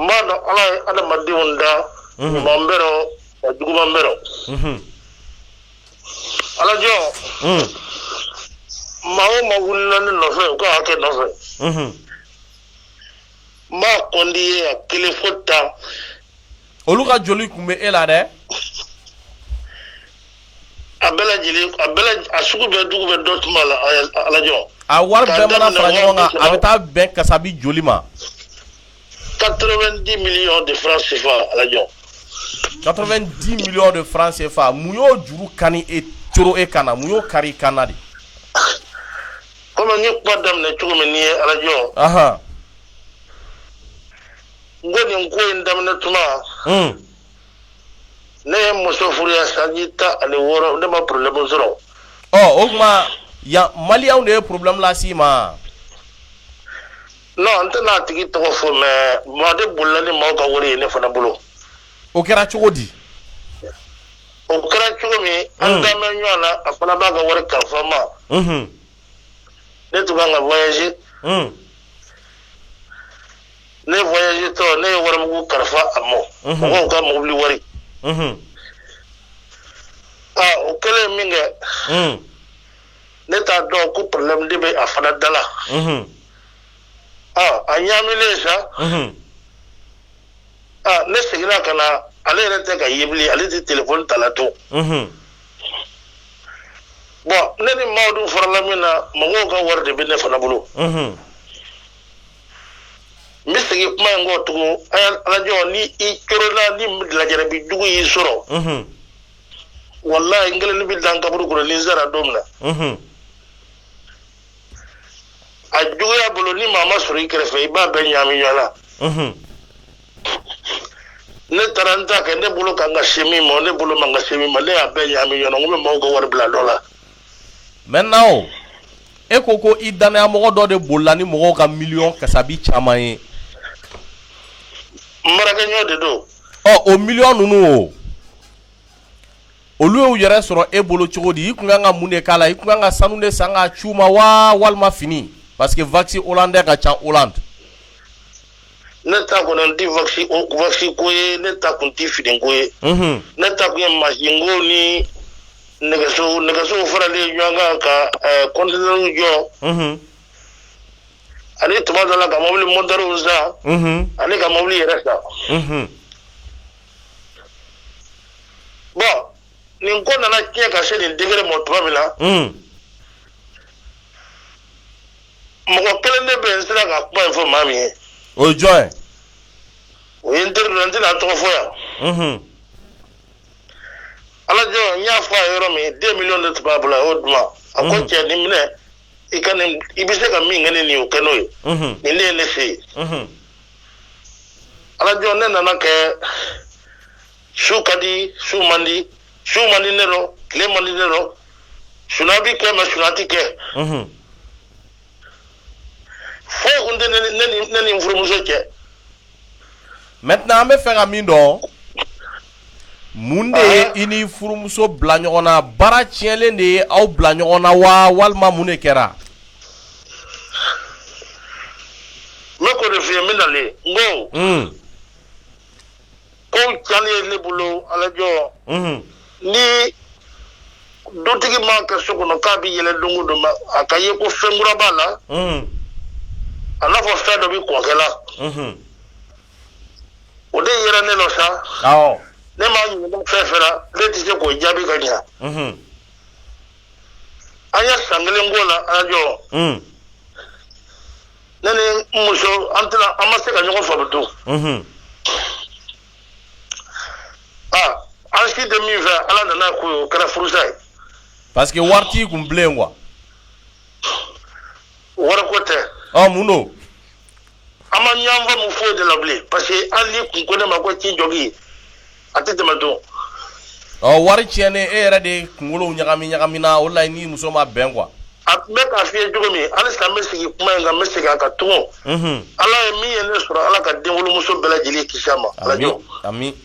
b'a dɔn Ala ye adamadenw da, ɲuman bɛ rɔ wa juguman bɛ rɔ. Alajɔ, maa o maa wulila ne nɔfɛ u ka hakɛ nɔfɛ, n b'a kɔndi ye a kelen fo 10. Olu ka joli tun bɛ e la dɛ. A bɛɛ lajɛlen, a bɛɛ, a sugu bɛɛ, dugu bɛɛ, dɔ tun b'a la, alajɔ. A wari bɛɛ mana fara ɲɔgɔn kan, a bɛ taa bɛn kasabi joli ma? 90 millions de francs CFA, alajɔ. 90 millions de francs CFA. Mun y'o juru kani e coro e kan na? Mun y'o kari i kan na de? Komi n ye kuma daminɛ cogo min n'i ye, alajɔ, n ko nin ko in daminɛ tuma, ne ye muso furu yan sanji 16, ne ma problème sɔrɔ. Ɔ, o tuma yan maliyɛnw de ye problème las'i ma? Non, n tɛna a tigi tɔgɔ fɔ, mais maa de bolila ni maaw ka wari ye ne fana bolo. O kɛra cogo di? O kɛra cogo min, an dan bɛ ɲɔgɔn na, a fana b'a ka wari kalifa n ma. Ne tun kan ka voyager. Ne voyage tɔ, ne ye warimugu kalifa a ma, mɔgɔw ka mobili wari. Aa, o kɛlen min kɛ, ne t'a dɔn ko problème de bɛ a fana da la. Aa, a ɲaamilen sa. Aa, ne seginna ka na, ale yɛrɛ tɛ ka ye bilen, ale tɛ téléphone ta la tun. Bon, ne ni maaw dun farala min na, mɔgɔw ka wari de bɛ ne fana bolo. N bɛ segin kuma in kɔ tugun, alajɔ, ni i corona ni lajarabi jugu y'i sɔrɔ, walahi, n kelen bɛ dan kaburu kɔnɔ ni n sara don min na. A juguya bolo, ni maa ma sɔrɔ i kɛrɛfɛ, i b'a bɛɛ ɲaami ɲɔgɔn na. Ne taara n ta kɛ, ne bolo kan ka se min ma, ne bolo man ka se min ma, ne y'a bɛɛ ɲaami ɲɔgɔn na. N ko n bɛ maaw ka wari bila dɔ la. Maintenant, o e ko ko i danayamɔgɔ dɔ de bolila ni mɔgɔw ka miliyɔn kasabi caman ye. N baarakɛɲɔgɔn de don. Ɔ, o miliyɔn ninnu, o Olu y'u yɛrɛ sɔrɔ e bolo cogo di? I tun kan ka mun de k'a la? I tun kan ka sanu de san k'a ci u ma wa, walima fini? Parce que wax hollandais ka ca Hollande. Ne ta kɔni tɛ wax ko ye, ne ta kun tɛ fini ko ye. Ne ta kun ye mansin ko ni nɛgɛso faralen ɲɔgɔn kan ka conteneur jɔ. Ani tuma dɔ la ka mobili moteur san. Ani ka mobili yɛrɛ san. Bon, nin ko nana tiɲɛ ka se nin degré ma tuma min na, mɔgɔ kelen de bɛ yen n sera ka kuma in fɔ maa min ye. O ye jɔn ye? O ye n teri dɔ ye, n tɛna a tɔgɔ fɔ yan. Ala jɔn, n y'a fɔ a ye yɔrɔ min, 2 millions de tun b'a bolo, a y'o di ma. A ko cɛ, nin minɛ, i ka nin, i bɛ se ka min kɛ ni nin ye, o kɛ n'o ye. Nin de ye ne se ye. Ala jɔn, ne nana kɛ su ka di, su man di, su man di ne rɔ, tile man di ne rɔ, suna bi kɛ mais suna ti kɛ. Foyi kun tɛ ne ni n furumuso cɛ. Maintenant, an bɛ fɛ ka min dɔn, mun de ye i ni furumuso bila ɲɔgɔn na? Baara tiɲɛlen de ye aw bila ɲɔgɔn na wa, walima mun de kɛra? N bɛ k'o de f'i ye, n bɛ nalen n ko. Kow cayalen ye ne bolo, alajɔ. Ni dutigi m'a kɛ so kɔnɔ k'a bɛ yɛlɛ don o don, a ka ye ko fɛn kura b'a la. A n'a fɔ fɛn dɔ bɛ kɔnkɛ la. O de yɛrɛ ne nɔ sa. Ne m'a ɲininka fɛn fɛn na, ne tɛ se k'o jaabi ka ɲa. An ye san kelen k'o la, alajɔ. Ne ni n muso, an tɛna, an ma se ka ɲɔgɔn faamu tun. Aa, an si tɛ min fɛ, Ala nana ko ye, o kɛra furusa ye. Parce que wari t'i kun bilen quoi. Wariko tɛ. Ɔ, mun don? An ma ɲɔgɔn faamu foyi de la bilen, parce que hali n'i kun ko ne ma ko ci jɔgi, a tɛ tɛmɛ tun. Ɔ, wari tiɲɛnen, e yɛrɛ de kunkolo ɲagami ɲagamina, o la i ni muso ma bɛn quoi. A tun bɛ k'a f'i ye cogo min, halisa n bɛ sigi kuma in kan, n bɛ segin a kan tugun. Ala ye min ye ne sɔrɔ, Ala ka denwolomuso bɛɛ lajɛlen kisi a ma. Ami, ami.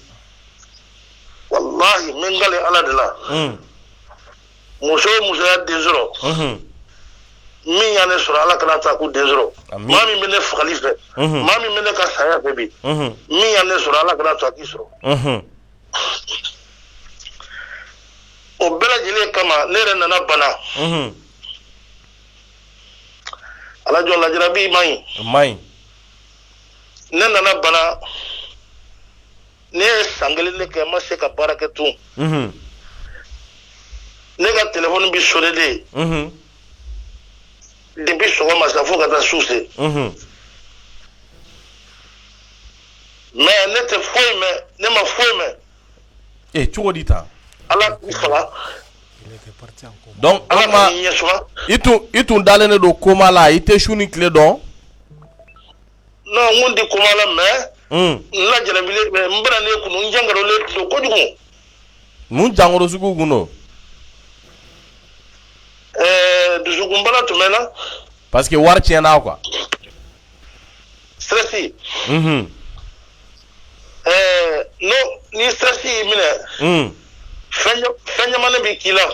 Walahi, n bɛ n kale Ala de la. Muso o muso y'a den sɔrɔ, min y'a ne sɔrɔ, Ala kana taa k'u den sɔrɔ. Maa min bɛ ne fagali fɛ, maa min bɛ ne ka saya fɛ bi, min y'a ne sɔrɔ, Ala kana to a k'i sɔrɔ. O bɛɛ lajɛlen kama, ne yɛrɛ nana bana. Ala jɔ, lajarabi man ɲi. Man ɲi. Ne nana bana, ne ye san kelen de kɛ, n ma se ka baara kɛ tun. Ne ka telefɔni bɛ sonné de depuis sɔgɔma sa fo ka taa su se. Mais ne tɛ foyi mɛn, ne ma foyi mɛn. E, cogo di tan? Ala k'i faga. Donc Ala k'i ɲɛ suma. I tun dalen de don coma la, i tɛ su ni tile dɔn? Non, n kun tɛ coma la, mais n lajarabilen, n bananen kun don, n jangarolen tun don kojugu. Mun jangaro sugu kun don? Ɛɛ, dusukunbana tun bɛ n na. Parce que wari tiɲɛna quoi. Stress. Ɛɛ, no, ni stress y'i minɛ, fɛn caman de bɛ k'i la.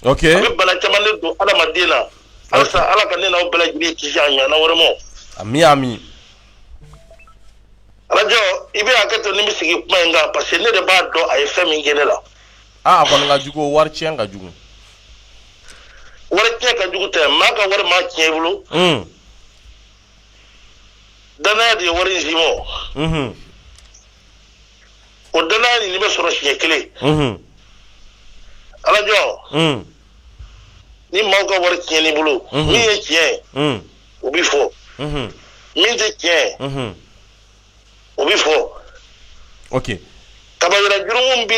A bɛ bana caman de don adamaden na. Halisa Ala ka ne n'aw bɛɛ lajɛlen kisi a ɲɔgɔnna wɛrɛ ma. Ami, ami. Alajɔ, i bɛ hakɛ to ni bɛ sigi kuma in kan, parce que ne de b'a dɔn a ye fɛn min kɛ ne la. Aa, a kɔni ka jugu, wari tiɲɛ ka jugu. Wari tiɲɛ ka jugu tɛ, maa ka wari maa tiɲɛ i bolo. Danaya de ye wari in s'i ma. O danaya nin bɛ sɔrɔ siɲɛ kelen. Alajɔ, ni maaw ka wari tiɲɛ i bolo, min ye tiɲɛ ye, o bɛ fɔ. Min tɛ tiɲɛ ye, o bɛ fɔ. Kabayira jurumu bɛ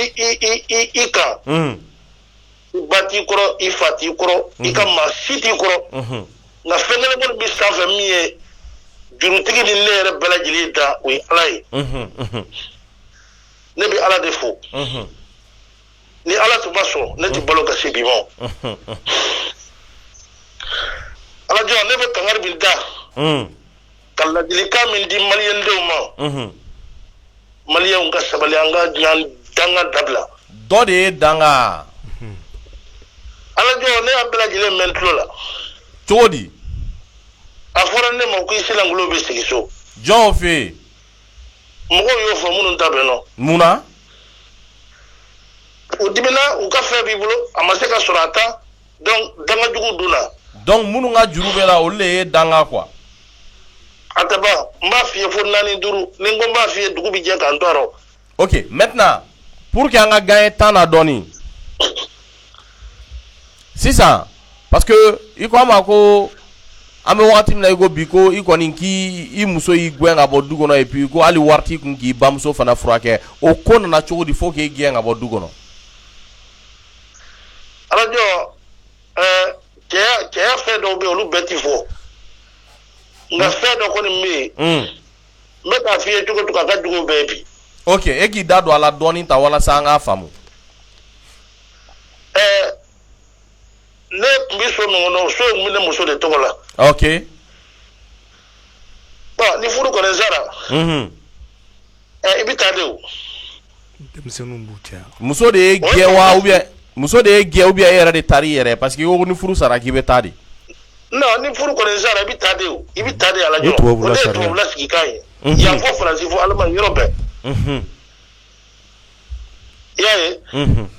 i kan. I ba t'i kɔrɔ, i fa t'i kɔrɔ, i ka maa si t'i kɔrɔ. Nka fɛn kelen kɔni bɛ sanfɛ min ye jurutigi ni ne yɛrɛ bɛɛ lajɛlen da, o ye Ala ye. Ne bɛ Ala de fo. Ni Ala tun ma sɔn, ne tɛ balo ka se bi ma. Ala jɔ, ne bɛ kangari min da, ka ladilikan min di maliyɛndenw ma, maliyɛnw ka sabali, an ka danga dabila. Dɔ de ye danga. Alajɔ, ne y'a bɛɛ lajɛlen mɛn tulo la. Cogo di? A fɔra ne ma ko i silankolon bɛ segin so. Jɔn fɛ yen? Mɔgɔw y'o fɔ minnu ta bɛn nɔ. Mun na? U dimina, u ka fɛn b'i bolo, a ma se ka sɔrɔ a ta, donc dangajugu donna. Donc minnu ka juru bɛ la, olu de ye danga quoi. A tɛ ban, n b'a f'i ye fo naani duuru, ni n ko n b'a f'i ye, dugu bɛ jɛ k'an to a rɔ. Ok, maintenant, pour que an ka gagner temps na dɔɔni sisan, parce que i ko an ma ko an bɛ wagati min na i ko bi, ko i kɔni k'i i muso y'i gɛn ka bɔ du kɔnɔ, et puis ko hali wari t'i kun k'i bamuso fana furakɛ. O ko nana cogo di fo k'e gɛn ka bɔ du kɔnɔ? Alajɔ, ɛɛ cɛya cɛya fɛn dɔw bɛ yen, olu bɛɛ ti fɔ, nka fɛn dɔ kɔni bɛ yen, n bɛ k'a f'i ye cogo cogo, a ka jugu bɛɛ ye bi. Ok, e k'i da don a la dɔɔni ta walasa an k'a faamu. Ne tun bɛ so min kɔnɔ, o so in tun bɛ ne muso de tɔgɔ la. Bon, ni furu kɔni sara, i bɛ taa de o. Denmisɛnninw b'u cɛ. Muso de ye gɛn wa, ou bien muso de ye gɛn, ou bien e yɛrɛ de taara i yɛrɛ? Parce que i ko ni furu sara k'i bɛ taa de. Non, ni furu kɔni sara, i bɛ taa de o, i bɛ taa de, Alajɔ. O ye tubabula O de ye sariya. Tubabula sigikan ye. Yan fɔ Faransi, fɔ Allemagne, yɔrɔ bɛɛ. I y'a ye? N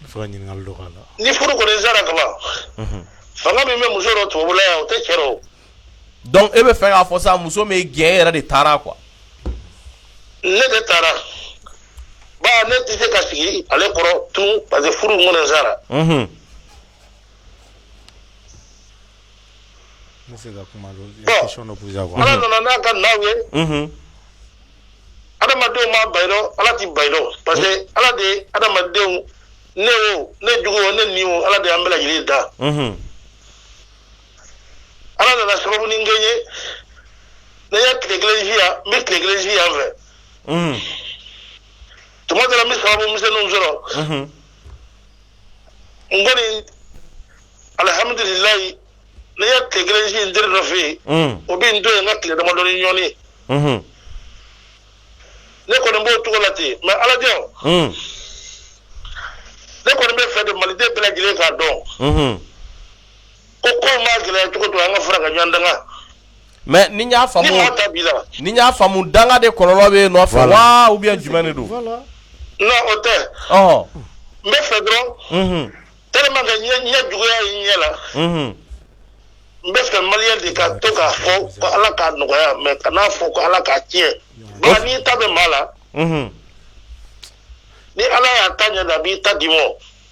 bɛ fɛ ka ɲininkali dɔ k'a la. Ni furu kɔni sara kaban, fanga min bɛ muso dɔ tubabula yan, o tɛ cɛ rɔ o. Donc e bɛ fɛ k'a fɔ sa, muso min ye gɛn, e yɛrɛ de taara quoi. Ne de taara ba, ne tɛ se ka sigi ale kɔrɔ tun, parce que furu kɔni sara. N bɛ se ka kuma dɔ Bon. question dɔ poser a quoi. Ala nana n'a ka naw ye. Adamadenw ma ba i rɔ, Ala ti ba i rɔ, parce que Ala de ye adamadenw, ne o, ne jugu o, ne ni o, Ala de y'an bɛɛ lajɛlen da. Ala nana sababu ni n kɛ ye, ne ye tile kelen si yan, n bɛ tile kelen si yan fɛ. Tuma dɔ la, n bɛ sababu misɛnninw sɔrɔ. N kɔni, alihamudulilayi, ne ye tile kelen si n teri dɔ fɛ yen, o bɛ n to yen n ka tile damadɔni ɲɔni. Ne kɔni b'o cogo la ten, mais Alajɔ, ne kɔni bɛ fɛ de maliden bɛɛ lajɛlen k'a dɔn ko kow ma gɛlɛya cogo to, an ka fara ka ɲɔgɔn danga. Mais ni n y'a Ni faamu, maa ta b'i la. Ni n y'a faamu, danga de kɔlɔlɔ bɛ yen nɔfɛ Voilà. wa, ou bien jumɛn de don? Voilà. Non, o tɛ. N bɛ fɛ dɔrɔn, tellement que ɲɛ juguya ye ɲɛ la, n bɛ fɛ maliyɛn de ka to k'a fɔ ko Ala k'a nɔgɔya, mais kan'a fɔ ko Ala k'a tiɲɛ. Ba, n'i ta bɛ maa la, ni Ala y'a ta ɲɛ, a b'i ta d'i ma,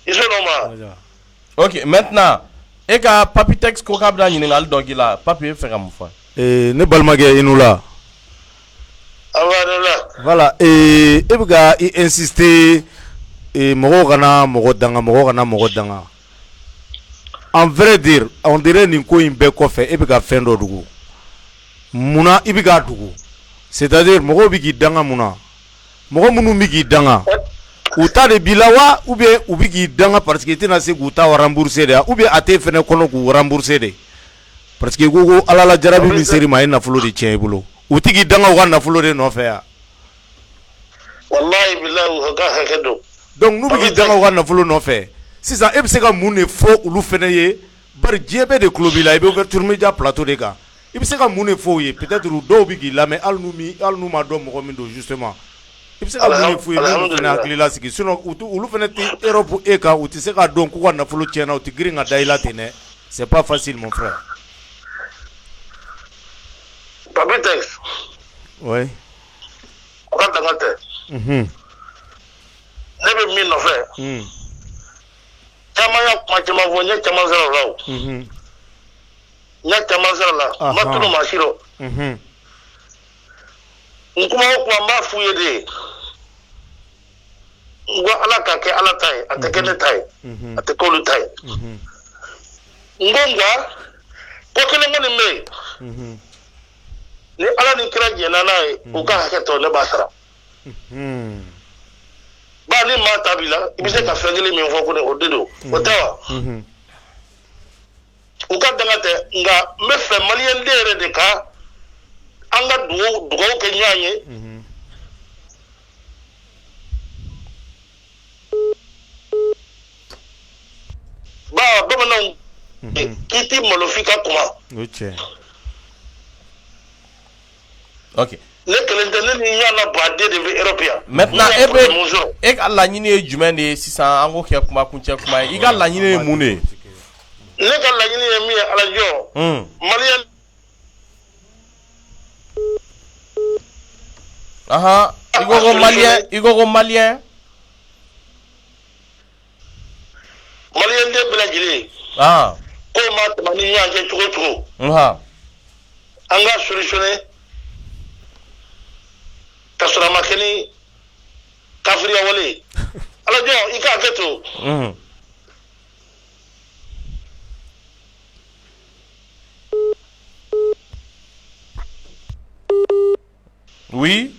i sɔnn'o ma? Ok, maintenant e ka Papitex ko k'a bɛna ɲininkali dɔ k'i la. Papi, e bɛ fɛ ka mun fɔ? Ne balimakɛ, i n'u la. Awɔ, ne la. Voilà, e bɛ ka i insister mɔgɔw kana mɔgɔ danga, mɔgɔw kana mɔgɔ danga. En vrai dire, on dirait nin ko in bɛɛ kɔfɛ, e bɛ ka fɛn dɔ dogo. Munna i bɛ k'a dogo? C'est-à-dire mɔgɔw bɛ k'i danga mun na? Mɔgɔ minnu bɛ k'i danga, u ta de b'i la wa, ou bien u bɛ k'i danga parce que i tɛna se k'u ta rembourser de wa, ou bien a t'e fɛnɛ kɔnɔ k'u rembourser de? Parce que i ko ko Ala la jarabi min ser'i ma, a ye nafolo de tiɲɛ i bolo. U tɛ k'i danga u ka nafolo de nɔfɛ yan. Wallahi bilahi, u ka hakɛ don. Donc n'u bɛ k'i danga u ka nafolo nɔfɛ sisan, e bɛ se ka mun de fɔ olu fɛnɛ ye? Bari diɲɛ bɛɛ de tulo b'i la, i bɛ ouverture média plateau de kan. I bɛ se ka mun de fɔ u ye? Peut-être dɔw bɛ k'i lamɛn, hali n'u ma dɔn mɔgɔ min don justement. I bɛ se ka mun de f'u ye min b'u fɛnɛ hakili lasigi? Sinon u olu fɛnɛ tɛ Europe e kan, u tɛ se k'a dɔn k'u ka nafolo tiɲɛna, u tɛ girin ka da i la ten dɛ. C'est pas facile, mon frère. Papitex. Oui. O ka danga tɛ. Ne bɛ min nɔfɛ, caman y'a kuma caman fɔ, n ye caman sɔrɔ o la o. N ye caman sɔrɔ la, n ma tunu maa si rɔ. N kuma o kuma, n b'a f'u ye de, n ko Ala k'a kɛ Ala ta ye, a tɛ kɛ ne ta ye, a tɛ k'olu ta ye. N ko nka ko kelen kɔni bɛ yen, ni Ala ni kira jɛnna n'a ye, u ka hakɛ tɔ, ne b'a sara. Ba, ni maa ta b'i la, i bɛ se ka fɛn kelen min fɔ ko ne o de don, o tɛ wa? U ka danga tɛ, nka n bɛ fɛ maliyɛn den yɛrɛ de ka an ka dugawu kɛ ɲɔgɔn ye. Ba bamananw k'i t'i malo f'i ka kuma. O ye tiɲɛ ye. Ok. Ne kelen tɛ, ne ni ɲɔgɔn na baden de bɛ Europe yan. Maintenant N'u ye e bɛ problème sɔrɔ. E ka laɲini ye jumɛn de ye sisan? An k'o kɛ kuma kuncɛ kuma ye. I ka laɲini ye mun de ye? Ne ka laɲini ye min ye, alajɔ, maliyɛn Ahan, i ko ko maliyɛn, i ko ko maliyɛn. Maliyɛn den bɛɛ lajɛlen, ko ma tɛmɛ ni ɲɔgɔn cɛ cogo o cogo, an ka solutionner ka sɔrɔ a ma kɛ ni kafiriya wale ye. Alajɔ, i k'a kɛ to. Oui.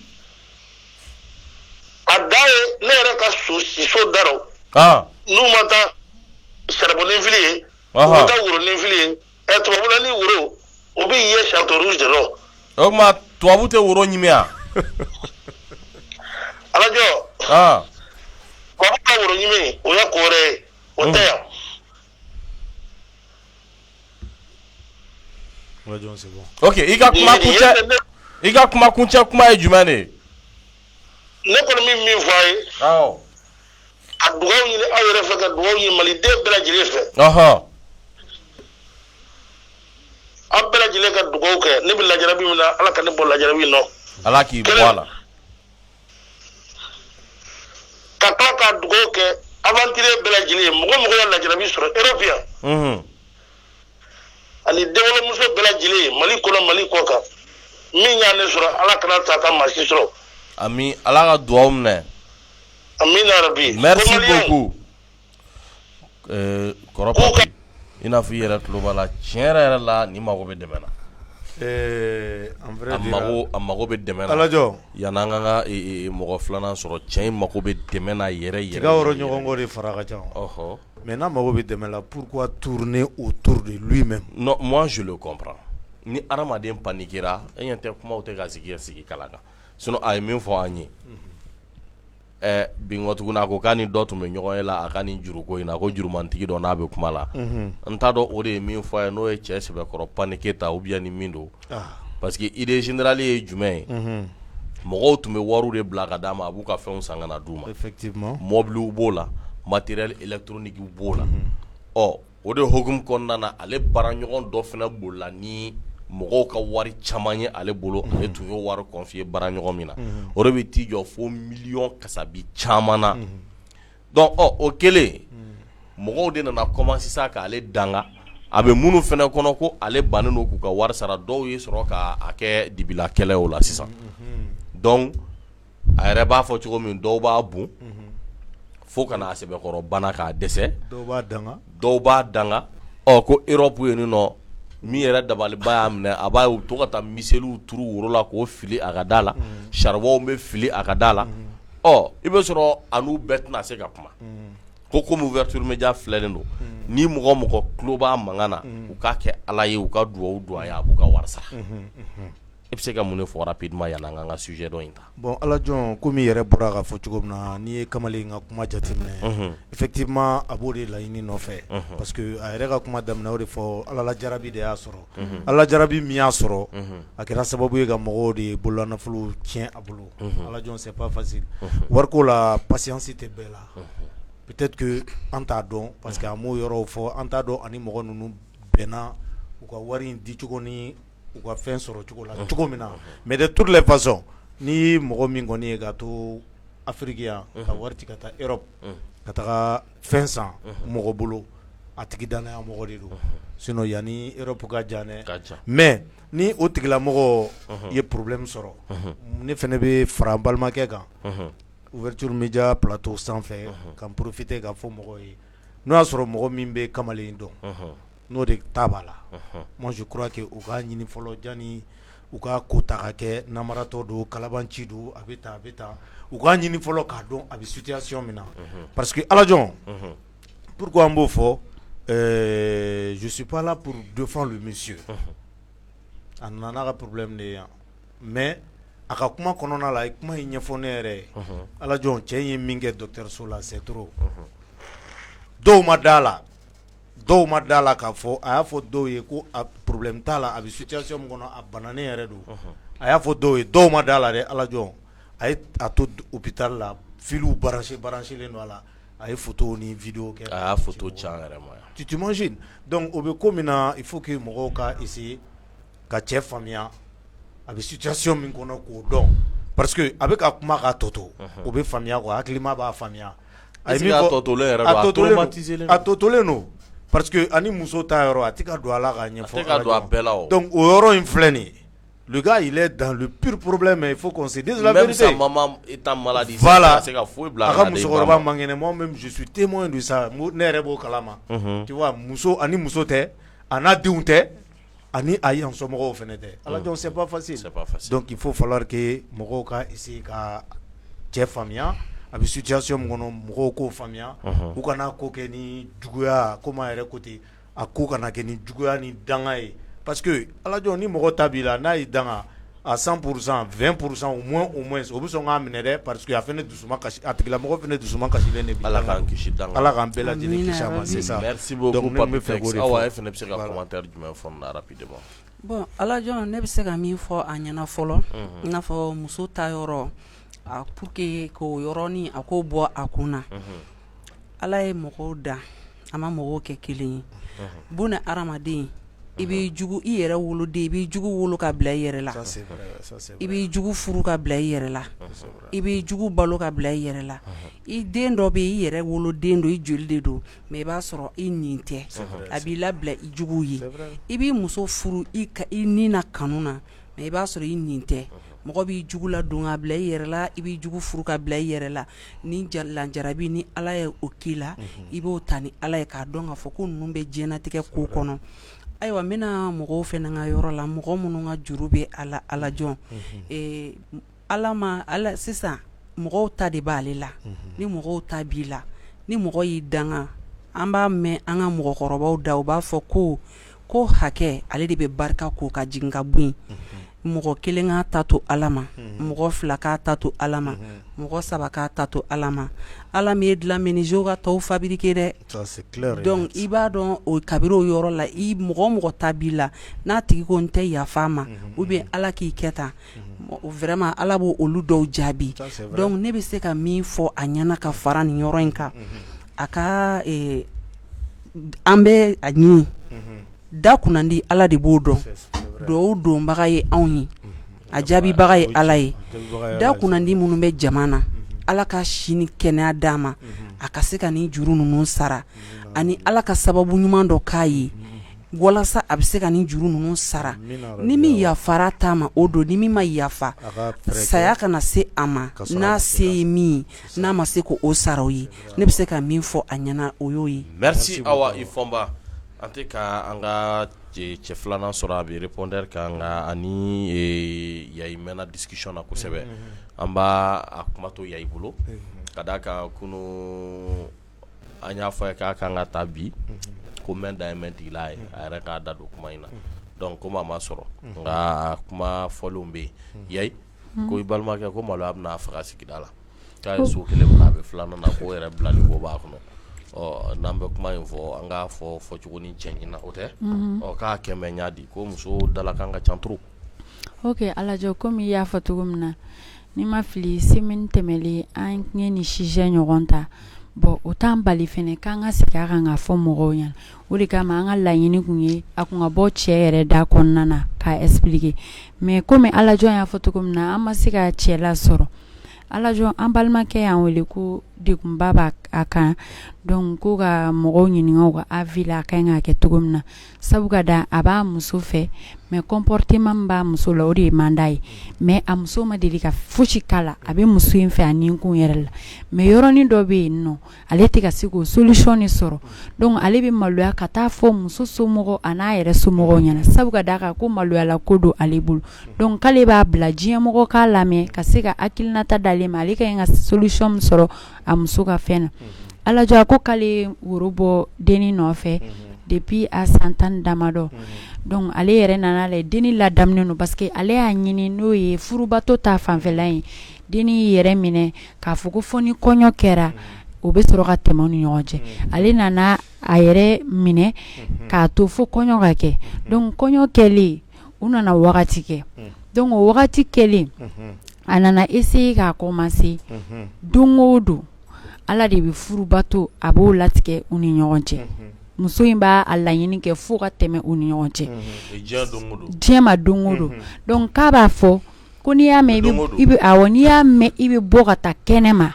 A da ye ne yɛrɛ ka so siso da rɔ. N'u ma taa saribɔnin fili ye, u bɛ taa woronin fili ye. Ɛ, tubabula ni woro, o bɛ ye Château Rouge de rɔ. O tuma tubabu tɛ woro ɲimi wa? Alajɔ, tubabu ka woro ɲimi, o ye ko wɛrɛ ye, o tɛ yan. Ok, i ka kuma kuncɛ kuma ye jumɛn de ye? Ne kɔni bɛ min fɔ a ye, ka dugawu ɲini aw yɛrɛ fɛ, ka dugawu ɲini maliden bɛɛ lajɛlen fɛ. Aw bɛɛ lajɛlen ka dugawu kɛ. Ne bɛ lajarabi min na, Ala ka ne bɔ lajarabi in nɔ. Ala k'i bɔ a la. Ka tila ka dugawu kɛ aventurier bɛɛ lajɛlen ye, mɔgɔ mɔgɔ ye lajarabi sɔrɔ Europe yan, ani denwolomuso bɛɛ lajɛlen ye Mali kɔnɔ, Mali kɔ kan, min y'a ne sɔrɔ, Ala kana ta ka maa si sɔrɔ. Ami, Ala ka dugawu minɛ. Amina rabi. Merci beaucoup. Kɔrɔ Papi, i n'a fɔ i yɛrɛ tulo b'a la, tiɲɛ yɛrɛ yɛrɛ la, nin mago bɛ dɛmɛ na. A mago bɛ dɛmɛ na. Alajɔ. Yan'an ka ka mɔgɔ filanan sɔrɔ, cɛ in mago bɛ dɛmɛ na yɛrɛ yɛrɛ. Tiga yɔrɔ ɲɔgɔn kɔ de fara ka ca. Ɔhɔ. Mais n'a mago bɛ dɛmɛ la, pourquoi tourner autour de lui-même? Non, moi je le comprends. Ni hadamaden paniquera, e ɲɛ tɛ kumaw tɛ ka sigi ka sigi kala kan. Sinon a ye min fɔ an ye. Ɛ, bin kɔ tuguni, a ko k'a ni dɔ tun bɛ ɲɔgɔn ye la, a ka nin juruko in na, ko jurumantigi dɔ n'a bɛ kuma la. N t'a dɔn o de ye min fɔ a ye, n'o ye cɛ sɛbɛkɔrɔ paniquer ta ou bien ni min don. Parce que idée générale ye jumɛn ye? Mɔgɔw tun bɛ wariw de bila ka d'a ma, a b'u ka fɛnw san ka na d'u ma. Effectivement. Mobiliw b'o la, matériel électronique b'o la. Ɔ, o de hukumu kɔnɔna na, ale baaraɲɔgɔn dɔ fana bolila ni mɔgɔw ka wari caman ye ale bolo. Ale tun y'o wari confier baaraɲɔgɔn min na, o de bɛ t'i jɔ fo miliyɔn kasabi caman na. Donc ɔ, o kɛlen, mɔgɔw de nana commencer sa k'ale danga. A bɛ minnu fana kɔnɔ ko ale bannen don k'u ka wari sara, dɔw ye sɔrɔ k'a kɛ dibila kɛlɛ o la sisan. Donc a yɛrɛ b'a fɔ cogo min, dɔw b'a bon fo ka n'a sɛbɛkɔrɔ bana k'a dɛsɛ, dɔw b'a danga. Ɔ, ko Europe yen nɔ, min yɛrɛ dabaliba y'a minɛ, a b'a ye u to ka taa miseliw turu woro la k'o fili a ka da la, charbon bɛ fili a ka da la. Ɔ, i bɛ sɔrɔ a n'u bɛɛ tɛna se ka kuma. Ko comme ouverture média filɛlen don, ni mɔgɔ mɔgɔ tulo b'a mankan na, u k'a kɛ Ala ye, u ka dugawu don a ye, a b'u ka wari sara. E bɛ se ka mun de fɔ rapidement yanni an ka sujet dɔ in ta? Bon Alajɔn, komi i yɛrɛ bɔra k'a fɔ cogo min na, n'i ye kamalen ka kuma jateminɛ, effectivement a b'o de laɲini nɔfɛ, parce que a yɛrɛ ka kuma daminɛ o de fɔ, Ala lajarabi de y'a sɔrɔ. Ala lajarabi min y'a sɔrɔ, a kɛra sababu ye ka mɔgɔw de bololanafolo tiɲɛ a bolo. Alajɔn, c'est pas facile wariko la, patience tɛ bɛɛ la. Peut-être que an t'a dɔn, parce que a m'o yɔrɔw fɔ, an t'a dɔn ani mɔgɔ ninnu bɛnna u ka wari in dicogo ni u ka fɛn sɔrɔ cogo la cogo min na. Mais de toutes les façons, ni mɔgɔ min kɔni ye ka to Afrique yan ka wari ci ka taa Europe ka taga fɛn san mɔgɔ bolo, a tigi danaya mɔgɔ de don, sinon yanni Europe ka jan dɛ. Mais ni o tigilamɔgɔ ye problème sɔrɔ, ne fana bɛ fara n balimakɛ kan ouverture média plateau sanfɛ ka profiter ka fɔ mɔgɔw ye, n'o y'a sɔrɔ mɔgɔ min bɛ kamalen dɔn, n'o de ta b'a la, moi je crois que u k'a ɲini fɔlɔ janni u ka ko ta ka kɛ namaratɔ don, kalabanci don, a bɛ tan, a bɛ tan. U k'a ɲini fɔlɔ k'a dɔn a bɛ situation min na, parce que Alajɔn, pourquoi an b'o fɔ, je suis pas là pour défendre le monsieur. A nana n'a ka problème de ye yan, mais a ka kuma kɔnɔna la, a ye kuma in ɲɛfɔ ne yɛrɛ ye. Alajɔn, cɛ in ye min kɛ dɔgɔtɔrɔso la, c'est trop. Dɔw ma da la. Dɔw ma da la k'a fɔ a y'a fɔ dɔw ye ko a problème t'a la, a bɛ situation min kɔnɔ a bananen yɛrɛ don, a y'a fɔ dɔw ye dɔw ma da la dɛ alajɔ a ye a to hôpital la fils branché branché len don a la, a ye photo ni vidéo kɛ, a y'a photo ci an yɛrɛ ma yan, tu t'imagines donc o bɛ ko min na il faut que mɔgɔw ka essayer ka cɛ faamuya a bɛ situation min kɔnɔ k'o dɔn parce que a bɛ ka kuma k'a tɔ to o bɛ faamuya quoi hakilima b'a faamuya a ye min fɔ a tɔ tolen don parce que ani muso ta yɔrɔ a tɛ ka don a la k'a ɲɛfɔ, a tɛ ka don a bɛɛ la o, donc o yɔrɔ in filɛ nin ye le gars il est dans le pire problème il faut qu'on se dise la vérité, même sa maman étant malade voilà a se ka foyi bila a ka musokɔrɔba man kɛnɛ moi même je suis témoin de ça ne yɛrɛ b'o kalama, tu vois muso ani muso tɛ a n'a denw tɛ ani a yan somɔgɔw fana tɛ ala jɔn c'est pas facile, c'est pas facile donc il faut falloir que mɔgɔw ka essayer ka cɛ faamuya a bɛ situation min kɔnɔ mɔgɔw k'o faamuya u kana ko kɛ ni juguya komi a yɛrɛ ko ten a ko kana kɛ ni juguya ni danga ye parce que ala jɔn ni mɔgɔ ta b'i la n'a y'i danga à 100% 20% au moins o bɛ sɔn k'a minɛ dɛ parce que a fana dusuma kasi a tigilamɔgɔ fana dusuma kasilen de b'i Ala k'an kisi danga Ala k'an bɛɛ lajɛlen kisi a ma c'est ça merci beaucoup donc ne bɛ fɛ k'o de fɔ Awa e fana bɛ se ka commentaire jumɛn fɔ nin na rapidement bon ala jɔn ne bɛ se ka min fɔ a ɲɛna fɔlɔ i n'a fɔ muso ta yɔrɔ a pour que k'o yɔrɔnin a k'o bɔ a kun na Ala ye mɔgɔw dan a ma mɔgɔw kɛ kelen ye buna hadamaden i b'i jugu i yɛrɛ woloden i b'i jugu wolo ka bila i yɛrɛ la i b'i jugu furu ka bila i yɛrɛ la i b'i jugu balo ka bila i yɛrɛ la i den dɔ bɛ i yɛrɛ woloden don i joli de don mais i b'a sɔrɔ i nin tɛ a b'i labila i jugu ye i b'i muso furu i i ni na kanu na mais i b'a sɔrɔ i nin tɛ mɔgɔ b'i jugu ladon ka bila i yɛrɛ la i b'i jugu furu ka bila i yɛrɛ la ni lajarabi ni Ala ye o k'i la i b'o ta ni Ala ye k'a dɔn k'a fɔ ko ninnu bɛ diɲɛnatigɛ ko kɔnɔ ayiwa n bɛna mɔgɔw fana ka yɔrɔ la mɔgɔ minnu ka juru bɛ a la ala jɔn ala ma ala sisan mɔgɔw ta de b'ale la ni mɔgɔw ta b'i la ni mɔgɔ y'i danga an b'a mɛn an ka mɔgɔkɔrɔbaw da u b'a fɔ ko ko hakɛ ale de bɛ barika ko ka jigin ka bɔ yen mɔgɔ kelen k'a ta to Ala ma mɔgɔ fila k'a ta to Ala ma mɔgɔ saba k'a ta to Ala ma Ala m'e dilan menuisier ka tɔw fabriquer dɛ donc i b'a dɔn o kabiri o yɔrɔ la i mɔgɔ mɔgɔ ta b'i la n'a tigi ko n tɛ yafa ma ou bien Ala k'i kɛ tan vraiment Ala b'o olu dɔw jaabi donc ne bɛ se ka min fɔ a ɲɛna ka fara nin yɔrɔ in kan a ka an bɛ a ɲini da kunnandi Ala de b'o dɔn dugawu donbaga ye anw ye a jaabibaga ye Ala ye da kunnandi minnu bɛ jama na Ala ka si ni kɛnɛya d'a ma a ka se ka nin juru ninnu sara ani Ala ka sababu ɲuman dɔ k'a ye walasa a bɛ se ka nin juru ninnu sara ni min yafara ta ma o don ni min ma yafa saya kana se a ma n'a se ye min ye n'a ma se k'o sara o ye ne bɛ se ka min fɔ a ɲɛna o y'o ye merci Awa i Fɔnba an tɛ ka an ka cɛ filanan sɔrɔ a bɛ répondeur kan nka ani Yayi mɛnna discussion na kosɛbɛ an b'a a kuma to Yayi bolo ka d'a kan kunun an y'a fɔ a ye k'a kan ka taa bi ko mɛn dan ye mɛn tigila ye a yɛrɛ k'a da don kuma in na donc komi a ma sɔrɔ nka kuma fɔlenw bɛ yen Yayi ko i balimakɛ ko maloya bɛna a faga sigida la k'a ye so kelen bila a bɛ filanan na k'o yɛrɛ bilali ko b'a kɔnɔ ɔ n'an bɛ kuma in fɔ an k'a fɔ fɔcogo ni cɛɲi na o tɛ ɔ k'a kɛmɛ ɲa di ko muso dalakan ka ca trop. Ok Alajɔ komi i y'a fɔ cogo min na ni ma fili semaine tɛmɛlen an ye nin sujet ɲɔgɔn ta bon o t'an bali fɛnɛ k'an ka segin a kan k'a fɔ mɔgɔw ɲɛna o de kama an ka laɲini kun ye a kun ka bɔ cɛ yɛrɛ da kɔnɔna na k'a expliquer mais komi Alajɔ y'a fɔ cogo min na an ma se ka cɛ lasɔrɔ Alajɔ an balimakɛ y'an wele ko degunba b'a kan donc ko ka mɔgɔw ɲininka u ka avis la a ka ɲi ka kɛ cogo min na sabu ka da a b'a muso fɛ mais comportement min b'a muso la o de ye man d'a ye mais a muso ma deli ka fosi k'a la a bɛ muso in fɛ a ni kun yɛrɛ la mais yɔrɔnin dɔ bɛ yen nɔ ale tɛ ka se k'o solution de sɔrɔ donc ale bɛ maloya ka taa fɔ muso somɔgɔw a n'a yɛrɛ somɔgɔw ɲɛna sabu ka d'a kan ko maloyala ko don ale bolo donc k'ale b'a bila diɲɛmɔgɔ k'a lamɛn ka se ka hakilinata d'ale ma ale ka ɲi ka solution min sɔrɔ a muso ka fɛn na Alajɔ a ko k'ale ye woro bɔ dennin nɔfɛ depuis a san 10 damadɔ donc ale yɛrɛ nana lajɛ dennin ladamunen don parce que ale y'a ɲini n'o ye furubato ta fanfɛla ye dennin y'i yɛrɛ minɛ k'a fɔ ko fo ni kɔɲɔ kɛra o bɛ sɔrɔ ka tɛmɛ ni ɲɔgɔn cɛ. Ale nana a yɛrɛ minɛ k'a to fo kɔɲɔ ka kɛ. Donc kɔɲɔ kɛlen, u nana wagati kɛ. Donc o wagati kɛlen, a nana essayer k'a commencer don o don. Ala de bɛ furubato, a b'o latigɛ u ni ɲɔgɔn cɛ. Muso in b'a laɲini kɛ fo ka tɛmɛ u ni ɲɔgɔn cɛ diɲɛ ma don o don. Donc k'a b'a fɔ ko n'i y'a mɛn i bɛ, awɔ, n'i y'a mɛn i bɛ bɔ ka taa kɛnɛ ma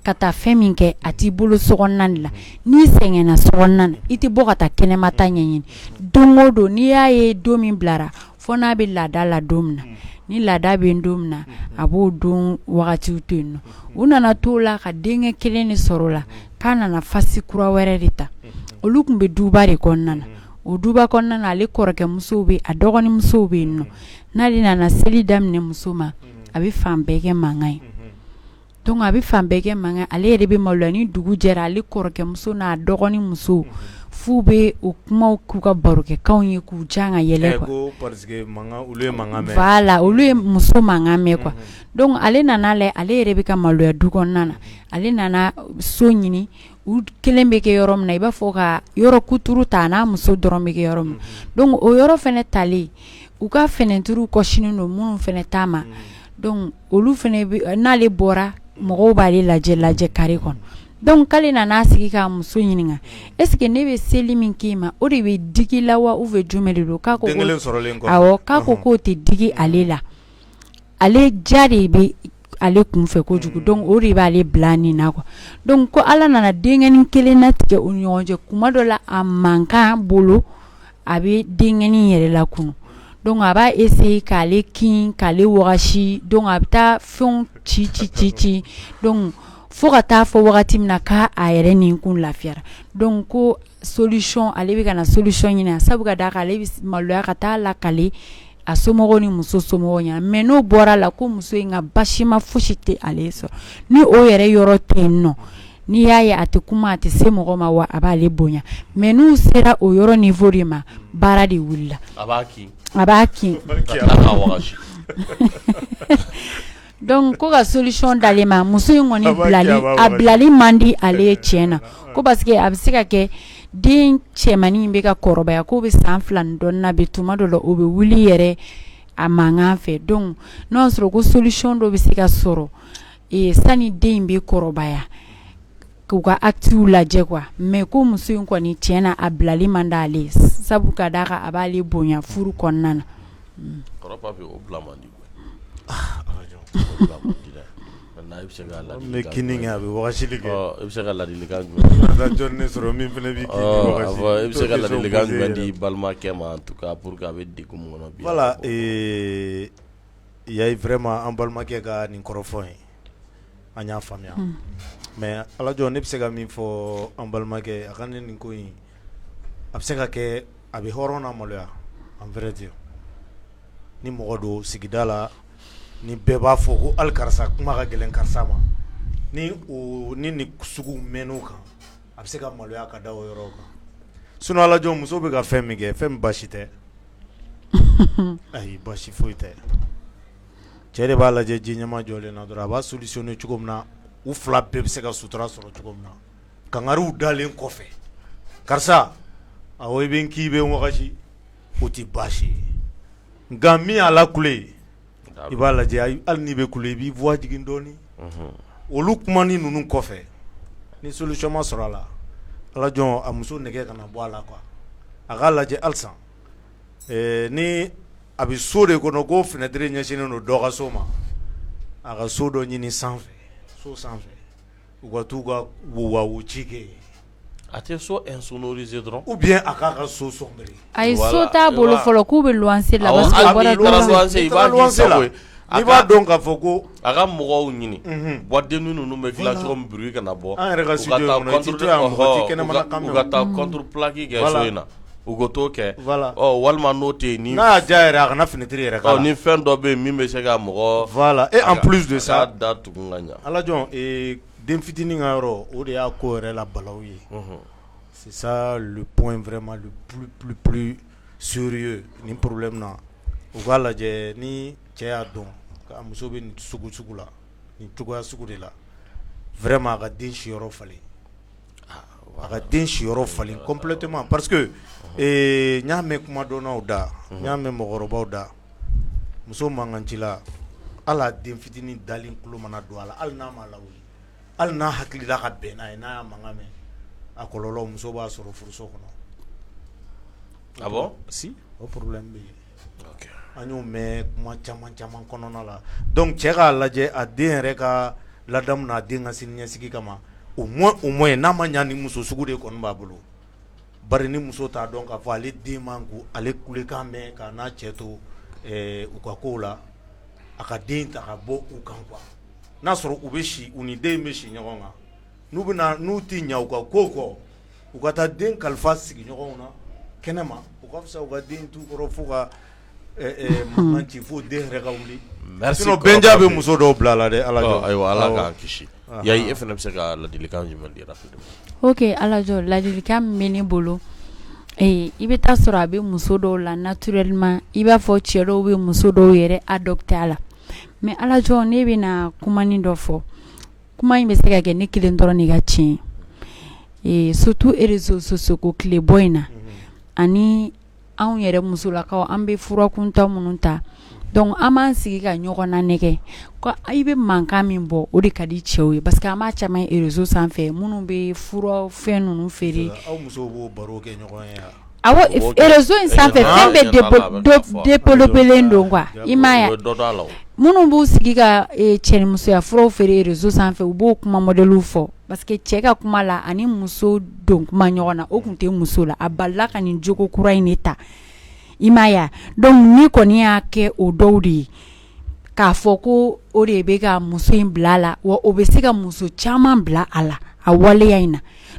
ka taa fɛn min kɛ, a t'i bolo sokɔnɔna de la. N'i sɛgɛnna sokɔnɔna na, i tɛ bɔ ka taa kɛnɛma ta ɲɛɲini don o don. N'i y'a ye don min bilara, fo n'a bɛ laada la don min na, ni laada bɛ don min na, a b'o don wagatiw to yen nɔ. U nana t'o la ka denkɛ kelen de sɔrɔ o la. K'a nana phase kura wɛrɛ de ta. Olu tun bɛ duba de kɔnɔna na. O duba kɔnɔna na, ale kɔrɔkɛmusow bɛ, a dɔgɔninmusow bɛ yen nɔ. N'ale nana seli daminɛ muso ma, a bɛ fan bɛɛ kɛ mankan ye. Donc a bɛ fan bɛɛ kɛ mankan, ale yɛrɛ bɛ maloya. Ni dugu jɛra, ale kɔrɔkɛmuso n'a dɔgɔnin muso f'u bɛ o kumaw k'u ka barokɛkanw ye, k'u jan ka yɛlɛ quoi. Voilà, olu ye muso mankan mɛn quoi. Donc ale nana lajɛ, ale yɛrɛ bɛ ka maloya du kɔnɔna na. Ale nana so ɲini, u kelen bɛ kɛ yɔrɔ min na, i b'a fɔ ka yɔrɔ kuturu ta, n'a muso dɔrɔn bɛ kɛ yɔrɔ min. Donc o yɔrɔ fana talen, u ka fenêtre kɔsinen don minnu fana ta ma. Donc olu fana, n'ale bɔra, mɔgɔw b'ale lajɛ lajɛ carré kɔnɔ. Donc k'ale nana sigi k'a muso ɲininka: est ce que ne bɛ seli min k'i ma, o de bɛ digi la wa, ou bien jumɛn de don? K'a ko awɔ, k'a ko k'o tɛ digi ale la, ale ja de bɛ ale kun fɛ kojugu. Donc o de b'ale bila nin na quoi. Donc ko Ala nana denkɛnin kelen natigɛ u ni ɲɔgɔn cɛ. Kuma dɔ la, a mankan bolo, a bɛ denkɛnin yɛrɛ lakunu. Donc a b'a essayer k'ale kin, k'ale wagasi. Donc a bɛ taa fɛnw ci ci ci ci. Donc fo ka taa fɔ wagati min na k'a a yɛrɛ nin kun lafiyara. Donc ko solution, ale bɛ ka na solution ɲini, sabu ka d'a kan ale bɛ maloya ka taa lakale a somɔgɔw ni muso somɔgɔw ɲɛna. Mais n'o bɔra la, ko muso in ka basima fosi tɛ ale sɔrɔ ni o yɛrɛ yɔrɔ tɛ yen nɔ. N'i y'a ye a tɛ kuma, a tɛ se mɔgɔ ma, wa a b'ale bonya. Mais n'u sera o yɔrɔ niveau de ma, baara de wulila. A b'a kin. A b'a kin. Ka tila k'a wagasi. Donc ko ka solution d'ale ma. Muso in kɔni bilali, a bilali man di ale ye tiɲɛ na, ko parce que a bɛ se ka kɛ den cɛmannin bɛ ka kɔrɔbaya, k'o bɛ san 2 ni dɔɔnin na bi. Tuma dɔ la, o bɛ wuli yɛrɛ a mankan fɛ. Donc n'o y'a sɔrɔ ko solution dɔ bɛ se ka sɔrɔ sani den in bɛ kɔrɔbaya, k'u ka actes lajɛ quoi. Mais ko muso in kɔni, tiɲɛ na, a bilali man d'ale ye, sabu ka d'a kan a b'ale bonya furu kɔnɔna na. Kɔrɔ Papi, o bila man di koyi. O bila man di dɛ. Maintenant i bɛ se ka Min bɛ kinni kɛ, a bɛ wagasili kɛ. Ɔ, i bɛ se ka ladilikan jumɛn Taa jɔnni de sɔrɔ min fana b'i kin Ɔ, k'i a wagasi. fɔ i bɛ se ka T'o question ladilikan poser jumɛn yɛrɛ. di balimakɛ ma, en tout cas pour que a bɛ degun min kɔnɔ bi? Voilà, Yayi, vraiment an balimakɛ ka nin kɔrɔfɔ in, an y'a faamuya. Mais Alajɔ, ne bɛ se ka min fɔ an balimakɛ, a ka ne nin ko in, a bɛ se ka kɛ a bɛ hɔrɔn na maloya, en vrai dire. Ni mɔgɔ don sigida la, ni bɛɛ b'a fɔ ko hali karisa kuma ka gɛlɛn karisa ma, ni o ni nin sugu mɛnn'o kan, a bɛ se ka maloya ka da o yɔrɔ kan. Sinon Alajɔ, muso bɛ ka fɛn min kɛ, fɛn min baasi tɛ, ayi, baasi foyi tɛ. Cɛ de b'a lajɛ ji ɲɛma jɔlen na dɔrɔn, a b'a solutionner cogo min na, u fila bɛɛ bɛ se ka sutura sɔrɔ cogo min na. Kangariw dalen kɔfɛ, karisa, awɔ, i bɛ n k'i bɛ n wagasi, o tɛ baasi ye. Nka min y'a lakule, i b'a lajɛ, hali n'i bɛ kule, i b'i voix jigin dɔɔnin. Olu kumani ninnu kɔfɛ, ni solution ma sɔrɔ a la, Alajɔ, a muso nɛgɛ kana bɔ a la quoi. A k'a lajɛ halisa, ni a bɛ so de kɔnɔ ko fenêtre ɲɛsinnen don dɔ ka so ma, a ka so dɔ ɲini sanfɛ, so sanfɛ, u ka t'u ka wo ci kɛ. A tɛ so insonoriser dɔrɔn. Ou bien a k'a ka so sombrer. Ayi, so t'a bolo fɔlɔ, k'u bɛ luwanse la. Awɔ, parce que hali o bɔra n'i taara luwanse, i b'a k'i sago ye. N'i b'a dɔn k'a fɔ ko a ka mɔgɔw ɲini, boîte de nuit ninnu bɛ dilan cogo min, bruit kana bɔ. An yɛrɛ ka studio in kɔnɔ, i t'i to yan, mɔgɔ t'i kɛnɛmana kan mɛn. U ka taa contreplaqué kɛ so in na, u ka t'o kɛ. Voilà. Ɔ, walima n'o tɛ yen ni n'a y'a diya yɛrɛ, a kana fenêtre yɛrɛ k'a la. Ɔ, ni fɛn dɔ bɛ yen min bɛ se ka mɔgɔ. Voilà, et en plus de ça, a k'a da tugun ka ɲa. Alajɔn, den fitinin ka yɔrɔ, o de y'a ko yɛrɛ la balawu ye. C'est ça le point vraiment le plus plus plus sérieux nin problème na. U k'a lajɛ, ni cɛ y'a dɔn k'a muso bɛ nin sugu sugu la, nin cogoya sugu de la, vraiment a ka den siyɔrɔ falen. A ka den siyɔrɔ falen complètement parce que n y'a mɛn kumadɔnnaw da, n y'a mɛn mɔgɔkɔrɔbaw da, muso mankancila hali a den fitinin dalen tulo mana don a la hali n'a m'a lawuli hali n'a hakili la ka bɛn n'a ye n'a y'a mankan mɛn a kɔlɔlɔ muso b'a sɔrɔ furuso kɔnɔ. Ah bon? Si, o problème bɛ yen. An y'o mɛn kuma caman caman kɔnɔna la donc cɛ k'a lajɛ a den yɛrɛ ka ladamu n'a den ka siniɲɛsigi kama au moins n'a ma ɲa ni muso sugu de kɔni b'a bolo bari ni muso t'a dɔn k'a fɔ ale den man ko ale kulekan mɛn k'a n'a cɛ to u ka kow la a ka den ta ka bɔ u kan quoi n'a sɔrɔ u bɛ si u ni den bɛ si ɲɔgɔn kan n'u bɛna n'u tɛ ɲɛ u ka kow kɔ u ka taa den kalifa sigiɲɔgɔnw na kɛnɛ ma o ka fisa u ka den t'u kɔrɔ fo ka mankan ci fo den yɛrɛ ka wuli sinon bɛnja bɛ muso dɔw bila a la dɛ Ala ayiwa Ala k'an kisi Yayi e fana bɛ se ka ladilikan jumɛn di rapidement ok Alajɔ ladilikan min bɛ ne bolo i bɛ taa sɔrɔ a bɛ muso dɔw la naturellement i b'a fɔ cɛ dɔw bɛ muso dɔw yɛrɛ adopter a la mais Alajɔ ne bɛna kumanin dɔ fɔ kuma in bɛ se ka kɛ ne kelen dɔrɔn de ka tiɲɛ ye surtout réseaux sociaux ko tile bɔ in na ani anw yɛrɛ musolakaw an bɛ furakunta minnu ta donc an b'an sigi ka ɲɔgɔn na nɛgɛ ko i bɛ mankan min bɔ o de ka di cɛw ye parce que an b'a caman ye réseau sanfɛ minnu bɛ fura fɛn ninnu feere aw musow b'o baro kɛ ɲɔgɔn ye awɔ réseau in sanfɛ fɛn bɛɛ développélen don quoi i m'a ye minnu b'u sigi ka cɛnimusoya furaw feere réseau sanfɛ u b'o kuma modèlew fɔ parce que cɛ ka kuma la ani muso don kuma ɲɔgɔn na o tun tɛ muso la a balila ka nin jogo kura in de ta i m'a ye donc ni kɔni y'a kɛ o dɔw de ye k'a fɔ ko o de bɛ ka muso in bila a la wa o bɛ se ka muso caman bila a la a waleya in na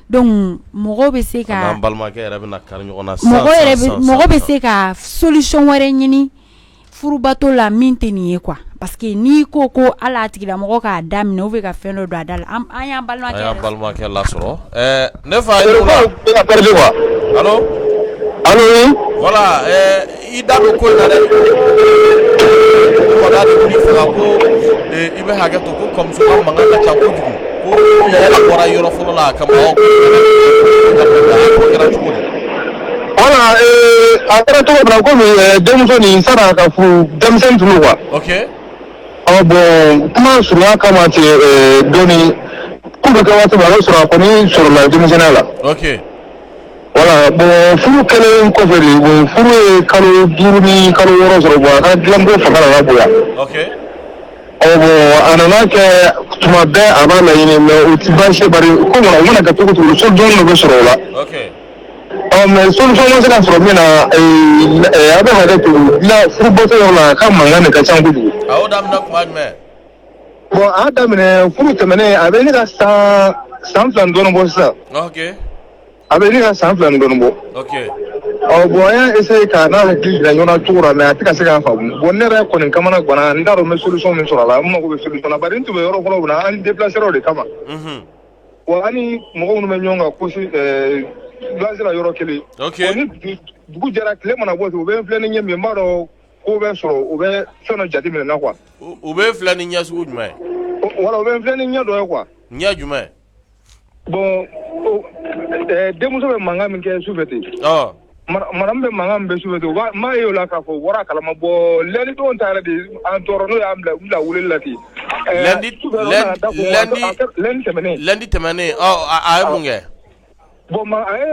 donc mɔgɔ bɛ se ka balimakɛ yɛrɛ bɛna kari ɲɔgɔn na mɔgɔ bɛ se ka solution wɛrɛ ɲini furubato la min tɛ nin ye quoi parce que n'i ko ko ala a tigilamɔgɔ k'a daminɛ ou bien ka fɛn dɔ don a da la an y'an balimakɛ lasɔrɔ ne fa allo allo voilà i da don ko in na dɛ faga ko i bɛ hakɛ to ko kɔmuso ka mankan ka ca kojugu ko yɛrɛ bɔra yɔrɔ fɔlɔ la a kama ko kɛra cogo di voilà a kɛra cogo min na komi denmuso nin san'a ka furu denmisɛnnin tun don quoi ok ɔ bon kuma surunya kama ten dɔɔni ko bɛ kɛ waati min a bɛ sɔrɔ a kɔni sɔrɔla denmisɛnninya la ok voilà bon furu kɛlen kɔfɛ de bon furu ye kalo 5 ni kalo 6 sɔrɔ bon a ka dilanko fanga nana bonya ok ɔ bon a nana kɛ tuma bɛɛ a b'a laɲini mais o ti baasi ye bari ko mana o mana kɛ cogo o cogo solution dɔ bɛ sɔrɔ o la ok ɔ mais solution ma se ka sɔrɔ min na a bɛ hakɛ to dilan furubato yɔrɔ la a ka mankan de ka ca kojugu a y'o daminɛ kuma jumɛn bon a y'a daminɛ furu tɛmɛnen a bɛ ne ka san 2 ni dɔɔnin bɔ sisan ok a bɛ ne ka san 2 ni dɔɔnin bɔ ok ɔ bon an y'a essayer k'a n'a hakili jira ɲɔgɔn na cogo la mais a tɛ ka se k'a faamu bon ne yɛrɛ kɔni kamana ganna n t'a dɔn n bɛ solution min sɔrɔ a la n mago bɛ solution na bari n tun bɛ yɔrɔ fɔlɔ min na an déplacer o de kama bon an ni mɔgɔ minnu bɛ ɲɔgɔn kan kosi luwanse la yɔrɔ kelen ok bon ni dugu jɛra tile mana bɔ ten u bɛ n filɛ ni ɲɛ min ye n b'a dɔn ko bɛ sɔrɔ u bɛ fɛn dɔ jateminɛ n na quoi u bɛ filɛ ni ɲɛ sugu jumɛn ye wala u bɛ n filɛ ni ɲɛ dɔ ye quoi ɲɛ jumɛn bon denmuso bɛ mankan min kɛ sufɛ ten madame bɛ mankan min bɛ sufɛ ten n b'a ye o la k'a fɔ u bɔra a kalama bon lundi don ta yɛrɛ de an tɔɔrɔ n'o y'an bila weleli la ten lundi tɛmɛnen a ye mun kɛ bon a ye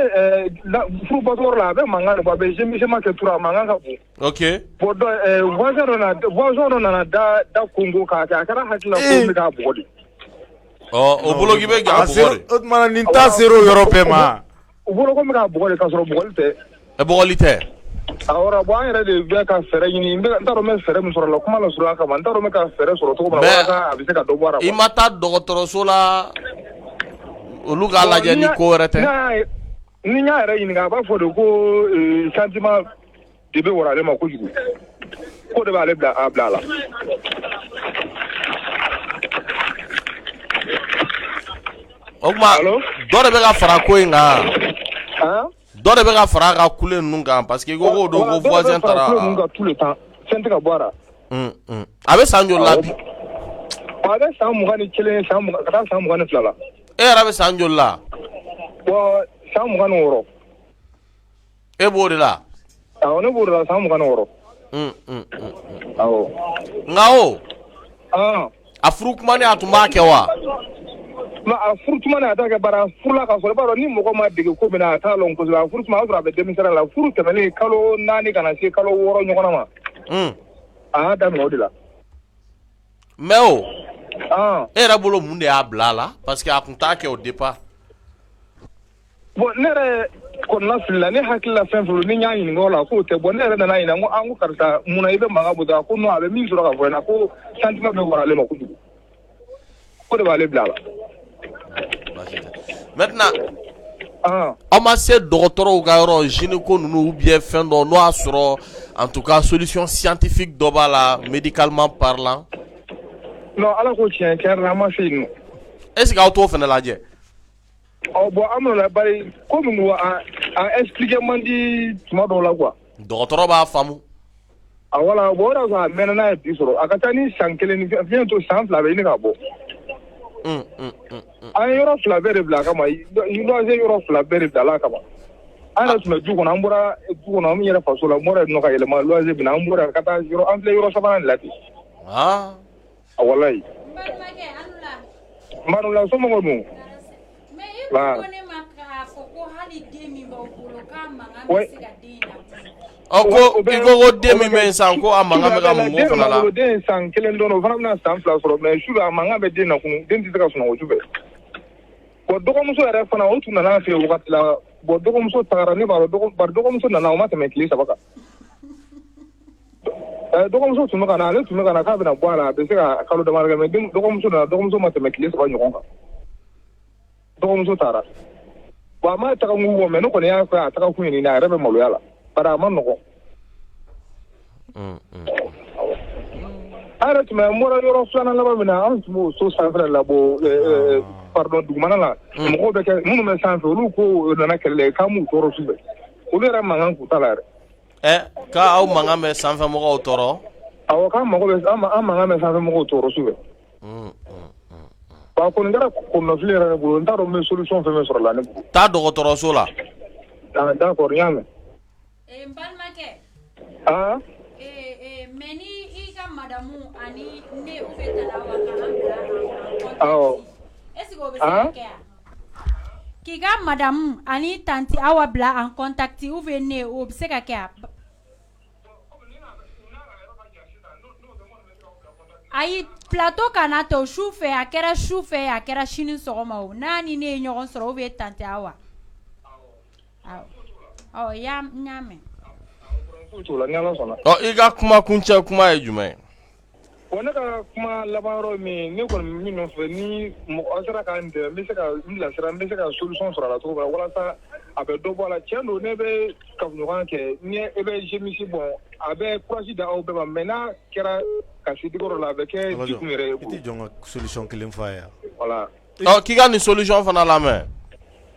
furubato yɔrɔ la a bɛ mankan de bɔ a bɛ gémissement kɛ trop a mankan ka bon ok bon voisin dɔ nana da konko k'a kɛ a kɛra hakili la ko n bɛ k'a bugɔ de o bolo k'i bɛ k'a bugɔ de o tuma nin ta sera o yɔrɔ bɛɛ ma u bolo ko n bɛ k'a bugɔ de k'a sɔrɔ bugɔli tɛ bugɔli tɛ awɔ bon an yɛrɛ de bɛ ka fɛɛrɛ ɲini n t'a dɔn n bɛ fɛɛrɛ min sɔrɔ a la kuma lasurunya kama n t'a dɔn n bɛ ka fɛɛrɛ sɔrɔ cogo min na walasa a bɛ se ka dɔ bɔ a la i ma taa dɔgɔtɔrɔso la olu k'a lajɛ ni ko wɛrɛ tɛ ni n y'a yɛrɛ ɲininka a b'a fɔ de ko sentiment de bɛ wara ale ma kojugu ko de b'ale bila a bila a la o tuma dɔ de bɛ ka fara ko in kan dɔ de bɛ ka fara a ka kule ninnu kan parce que i ko k'o don ko voisin taara kule ninnu kan tout le temps fɛn tɛ ka bɔ a la a bɛ san joli la bi a bɛ san 21 san ka taa san 22 la e yɛrɛ bɛ san joli la Bon, san 26. E b'o de la? Awɔ, ne b'o de la, san 26. Awɔ. Nka o, a furu tuma ni a tun b'a kɛ wa? Non, a furu tuma ni a t'a kɛ, bari a furula ka sɔrɔ, i b'a dɔn ni mɔgɔ ma dege ko min na, a t'a lɔn kosɛbɛ. A furu tuma, a y'a sɔrɔ a bɛ denmisɛnninya la. Furu tɛmɛnen kalo 4 ka na se kalo 6 ɲɔgɔnna ma, a y'a daminɛ o de la. Mais o, e yɛrɛ bolo mun de y'a bila a la? Parce que a tun t'a kɛ au départ. Bon, ne yɛrɛ kɔnɔna filila, ne hakili la fɛn fɛn, ni n y'a ɲininka o la k'o tɛ. Bon, ne yɛrɛ nana ɲininka, n ko an ko karisa, munna i bɛ mankan bɔ? A ko non, a bɛ min sɔrɔ ka fɔ n ɲɛna ko sentiment bɛ wara ale ma kojugu, o de b'ale bila a la. Maintenant, aw ma se dɔgɔtɔrɔw ka yɔrɔ, gynéco ninnu ou bien fɛn dɔ, n'o y'a sɔrɔ en tout cas solution scientifique dɔ b'a la, médicalement parlant? Non, Ala ko tiɲɛ, tiɲɛ yɛrɛ la, an ma se yen nɔ. Est ce que aw t'o fana lajɛ? Ɔ bon, an bɛna bari komi a expliquer man di tuma dɔw la quoi. Dɔgɔtɔrɔ b'a faamu. A wala, bon, o de y'a sɔrɔ a mɛnna n'a ye bi sɔrɔ a ka ca ni san 1 ni bientôt san 2 bɛ ɲini ka bɔ. An ye yɔrɔ 2 bɛɛ de bila a kama, loyer yɔrɔ 2 bɛɛ de bila a kama. An yɛrɛ tun bɛ du kɔnɔ, an bɔra du kɔnɔ, an yɛrɛ faso la, n bɔra yen nɔ ka yɛlɛma loyer bɛ na, an bɔra yen ka taa yɔrɔ, an filɛ yɔrɔ sabanan de la ten. A walayi. Manula, somɔgɔw dun? Ɔ, ko i ko den min bɛ yen sisan, ko a mankan bɛ ka mun k'o fana la? Den san 1 dɔɔnin, o fana bɛna san 2 sɔrɔ, mais su fɛ a mankan bɛ den na kun, den tɛ se ka sunɔgɔ su fɛ. Bon, dɔgɔmuso yɛrɛ fana, o tun nana a fɛ yen wagati la. Bon, dɔgɔmuso tagara, ne b'a dɔn, bari dɔgɔmuso nana, o ma tɛmɛ tile 3 kan. Dɔgɔmuso tun bɛ ka na, ale tun bɛ ka na k'a bɛna bɔ a la, a bɛ se ka kalo damadɔ kɛ, mais dɔgɔmuso nana, dɔgɔmuso ma tɛmɛ tile 3 ɲɔgɔn kan, dɔgɔmuso taara. Bon, a ma taga kun bɔ, mais ne kɔni y'a fɛ a taga kun ye nin ye, a yɛrɛ bɛ maloya la, bari a ma nɔgɔn. An yɛrɛ tun bɛ, n bɔra yɔrɔ filanan laban min na, an tun b'o so sanfɛ la, bon, pardon, dugumana la, mɔgɔw bɛ kɛ minnu bɛ sanfɛ, olu ko nana kɛlɛ la k'an b'u tɔɔrɔ su fɛ, olu yɛrɛ mankan k'u ta la yɛrɛ. K'aw mankan bɛ sanfɛmɔgɔw tɔɔrɔ? Awɔ, k'an mago bɛ, an mankan bɛ sanfɛmɔgɔw tɔɔrɔ su fɛ. Bon, a kɔni kɛra kɔnɔnafili yɛrɛ ne bolo, n t'a dɔn n bɛ solution fɛn fɛn sɔrɔ la ne bolo. Taa dɔgɔtɔrɔso la. Ah, d'accord, n y'a mɛn. N balimakɛ. Ah. Mais ni i ka madamu ani ne ou bien Tante Awa ka an bila en contact. Awɔ. Est ce que o bɛ se ka kɛ wa? K'i ka madamu ani tantie Awa bila en contact ou bien ne, o bɛ se ka kɛ wa? Ayi, plateau kana to su fɛ, a kɛra su fɛ, a kɛra sini sɔgɔma, o n'a ni ne ye ɲɔgɔn sɔrɔ ou bien tantie Awa. Awɔ, n y'a mɛn. Ɔ, i ka kuma kuncɛ kuma ye jumɛn ye? Bon, ne ka kuma laban yɔrɔ min, ne kɔni min nɔfɛ, ni mɔgɔ aw sera k'an dɛmɛ, n bɛ se ka n bilasira, n bɛ se ka solution sɔrɔ a la cogo min na walasa a bɛ dɔ bɔ a la. Tiɲɛ don, ne bɛ kafoɲɔgɔnya kɛ, ni e bɛ gémisse, bon, a bɛ courage di aw bɛɛ ma, mais n'a kɛra ka se degré dɔ la, a bɛ kɛ degun yɛrɛ ye. I tɛ jɔn ka solution kelen fɔ a ye. Voilà. Ɔ, k'i ka nin solution fana lamɛn.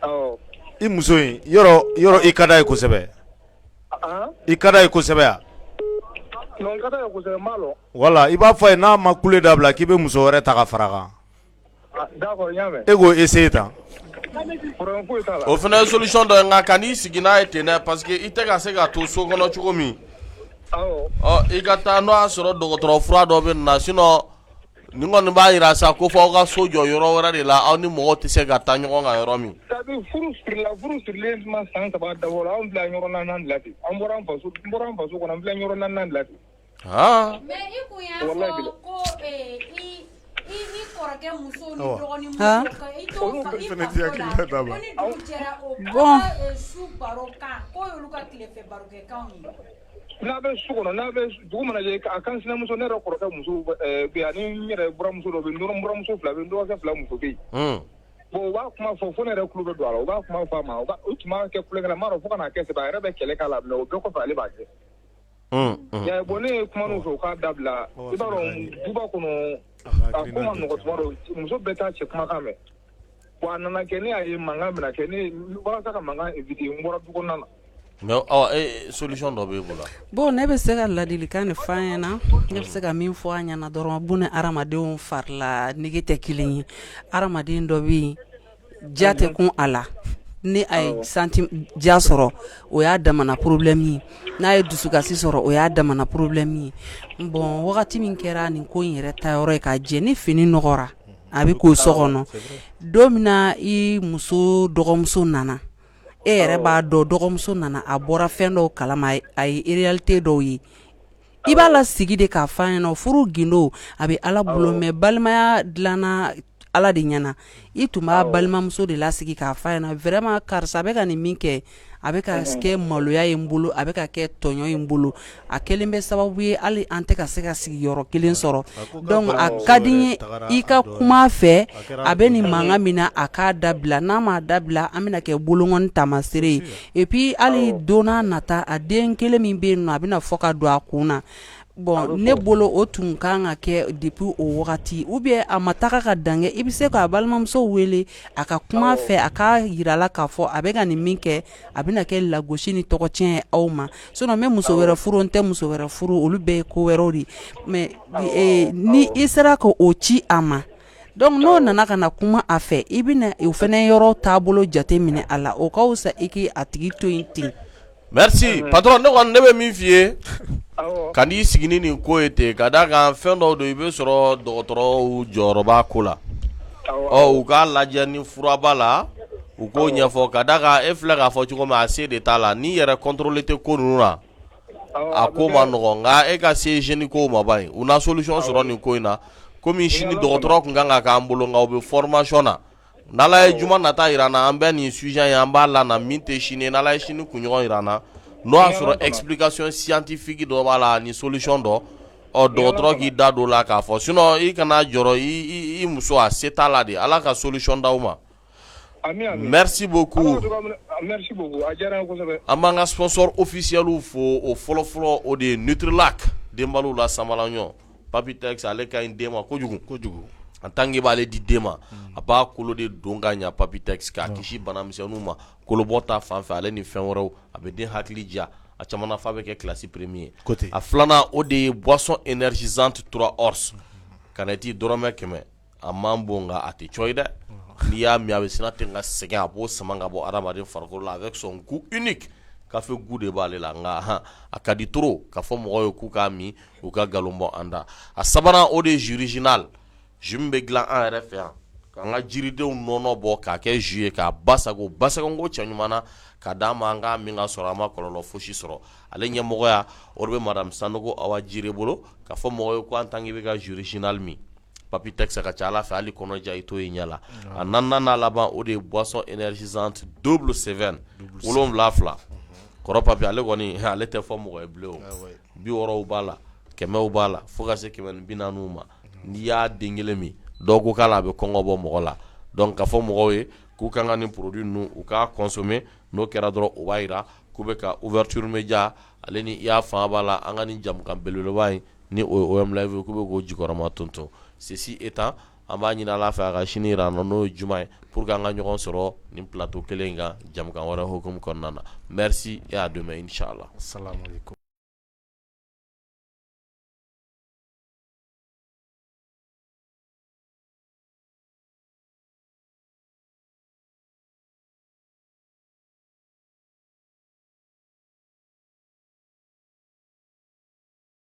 Awɔ. I muso in, yɔrɔ yɔrɔ, i ka d'a ye kosɛbɛ? I ka d'a ye kosɛbɛ wa? Non, n ka d'a ye kosɛbɛ, n b'a lɔn. Wala, i b'a fɔ a ye n'a ma kule dabila, k'i bɛ muso wɛrɛ ta ka fara a kan. D'accord, n y'a mɛn. E k'o essayer tan. Problème foyi t'a la. O fana ye solution dɔ ye, nka kan'i sigi n'a ye ten dɛ, parce que i tɛ ka se ka to so kɔnɔ cogo min. Awɔ. Ɔ, i ka taa n'o y'a sɔrɔ dɔgɔtɔrɔ fura dɔ bɛ nin na, sinon nin kɔni b'a jira sa ko fɔ aw ka so jɔ yɔrɔ wɛrɛ de la, aw ni mɔgɔw tɛ se ka taa ɲɔgɔn kan yɔrɔ min. C'est-à-dire furu sirila, furu sirilen ma san 3 dabɔ la, anw filɛ yɔrɔ naaninan de la ten. An bɔra an faso, n bɔra an faso kɔnɔ, an filɛ yɔrɔ naaninan de la ten. Aa. Mais i kun y'a Wallahi fɔ bilahi. ko i kɔrɔkɛ muso ni Awa. dɔgɔnin Han? muso ka i to fa i Fɛnɛ faso ti la hakilina d'a ma. ko ni dugu jɛra o Bon. aw ka su baro kan k'o y'olu ka tilefɛ barokɛkanw ye. N'a bɛ so kɔnɔ, n'a bɛ dugu mana jɛ, a kan sinamuso, ne yɛrɛ kɔrɔkɛ muso bɛ yen, ani n yɛrɛ buramuso dɔ bɛ yen, n buramuso 2 bɛ yen, n dɔgɔkɛ 2 muso bɛ yen. Bon, u b'a kuma fɔ fo ne yɛrɛ tulo bɛ don a la, u b'a kuma fɔ a ma, u tun b'a kɛ kulonkɛ la, n m'a dɔn fo ka n'a kɛ sɛbɛ, a yɛrɛ bɛ kɛlɛ k'a la, mais o bɛɛ kɔfɛ ale b'a kɛ. Ya, bon, ne ye kuma n'u fɛ, u k'a dabila. I b'a dɔn, duba kɔnɔ, a ko ma nɔgɔ tuma dɔw, muso bɛɛ t'a cɛ kumakan mɛn. Bon, a nana kɛ ne y'a ye mankan bɛna kɛ, ne walasa ka mankan éviter, n bɔra du kɔnɔna na. Mais ɔ, solution dɔ b'e bolo? Bon, ne bɛ se ka ladilikan de fɔ a ɲɛna. Ne bɛ se ka min fɔ a ɲɛna dɔrɔn, buna hadamadenw farila nege tɛ kelen ye. Hadamaden dɔ bɛ yen, ja tɛ kun a la. Ni a ye santi diya sɔrɔ, o y'a damana problème ye. N'a ye dusukasi sɔrɔ, o y'a damana problème ye. Bon, wagati min kɛra nin ko in yɛrɛ ta yɔrɔ ye ka jɛ, ni fini nɔgɔra, a bɛ ko so kɔnɔ. Don min na i muso dɔgɔmuso nana, e yɛrɛ b'a dɔn dɔgɔmuso nana, a bɔra fɛn dɔw kalama, a ye réalité dɔw ye. I b'a la sigi de k'a fɔ a ɲɛna, furu gindo a bɛ Ala bolo, mais balimaya dilanna Ala de ɲɛna. I tun b'a balimamuso de lasigi k'a fɔ a ɲɛna: vraiment, karisa bɛ ka nin min kɛ, a bɛ ka kɛ maloya ye n bolo, a bɛ ka kɛ tɔɲɔ ye n bolo, a kɛlen bɛ sababu ye hali an tɛ ka se ka sigiyɔrɔ kelen sɔrɔ. Donc a ka di n ye i ka kuma a fɛ, a bɛ nin mankan min na, a k'a dabila. N'a m'a dabila, an bɛna kɛ bolonkɔni taamasere ye. Et puis hali don n'a nata, a den kelen min bɛ yen nɔ, a bɛna fɔ ka don a kun na. Bon, ne bolo, o tun kan ka kɛ depuis o wagati, ou bien a ma taga ka dan kɛ, i bɛ se k'a balimamuso wele, a ka kuma fɛ, a k'a jira la k'a fɔ a bɛ ka nin min kɛ, a bɛna kɛ lagosi ni tɔgɔcɛn ye aw ma. Sinon n bɛ muso wɛrɛ furu, n tɛ muso wɛrɛ furu, olu bɛɛ ye ko wɛrɛw de ye. Mais ni i sera ka o ci a ma, donc n'o nana ka na kuma a fɛ, i bɛna o fana yɔrɔ taabolo jate minɛ a la. O ka fisa i k'i a tigi to yen ten. Merci patron. Ne kɔni, ne bɛ min f'i ye, ka n'i sigi ni nin ko ye ten, ka d'a kan fɛn dɔw don, i bɛ sɔrɔ dɔgɔtɔrɔw jɔyɔrɔ b'a ko la. Ɔ, u k'a lajɛ ni fura b'a la, u k'o ɲɛfɔ, ka d'a kan e filɛ k'a fɔ cogo min, a se de t'a la. N'i yɛrɛ contrôler tɛ ko ninnu na, a ko ma nɔgɔn. Nka e ka se jeune kow ma ban, u na solution sɔrɔ nin ko in na. Komi sini dɔgɔtɔrɔ tun kan ka k'an bolo, nka u bɛ formation na. N'Ala ye juma nata jira an na, an bɛ nin sujet in, an b'a la na min tɛ sini ye. N'Ala ye sini kunɲɔgɔn jira an na, n'o y'a sɔrɔ explication scientifique dɔ b'a la ani solution dɔ, ɔ, dɔgɔtɔrɔ k'i da don o la k'a fɔ. Sinon i kana jɔrɔ, i muso, a se t'a la de. Ala ka solution d'aw ma. Merci beaucoup. An b'an ka sponsor officiel fo. O fɔlɔ fɔlɔ, o de ye Nutrilac, denbaliw la samalaɲɔ. Papitex, ale ka ɲi den ma kojugu kojugu. En tant que i b'ale di den ma, a b'a kolo de don ka ɲa. Papitex k'a kisi banamisɛnninw ma, kolobɔ ta fan fɛ, ale ni fɛn wɛrɛw, a bɛ den hakili diya a caman na, f'a bɛ kɛ classe premier. A filanan, o de ye boisson énergisante 3 horse kanɛti, dɔrɔmɛ 100. A man bon, nka a tɛ cɔ ye dɛ. N'i y'a min, a bɛ sina ten ka sɛgɛn, a b'o sama ka bɔ hadamaden farikolo la avec son goût unique. Café goût de b'ale la, nka a ka di trop ka fɔ mɔgɔw ye k'u k'a min, u ka nkalon bɔ an da. A sabanan, o de ye jus original, jus min bɛ dilan an yɛrɛ fɛ yan, k'an ka jiridenw nɔnɔ bɔ k'a kɛ jus ye, k'a basago basagonko cɛɲuman na, ka d'an ma, an k'a min ka sɔrɔ an ma kɔlɔlɔ fosi sɔrɔ. Ale ɲɛmɔgɔya, o de bɛ madame Sanogo Awa Jire bolo. Ka fɔ mɔgɔw ye ko en tant que i bɛ ka jus original min, Papitex, ka ca Ala fɛ, hali kɔnɔja, i t'o ye ɲɛ la. A naaninan n'a laban, o de ye boisson énergisante double seven, 72. Kɔrɔ Papi, ale kɔni, ale tɛ fɔ mɔgɔ ye bilen. O 60w b'a la, 100w b'a la, fo ka se 140w ma. N'i y'a den kelen min, dɔw ko k'a la, a bɛ kɔngɔ bɔ mɔgɔ la. Donc ka fɔ mɔgɔw ye k'u kan ka nin produit ninnu, u k'a consommer. N'o kɛra dɔrɔn, o b'a jira k'u bɛ ka ouverture média, ale ni i y'a fanga b'a la, an ka nin jamukan belebeleba in, ni o ye OM Live, k'u bɛ k'o jukɔrɔma tonton. Ceci étant, an b'a ɲini Ala fɛ, a ka sini jira an na, n'o ye juma ye, pour que an ka ɲɔgɔn sɔrɔ nin plateau kelen in kan, jamukan wɛrɛ hukumu kɔnɔna na. Merci et à demain, inchallah. Salam alaikum.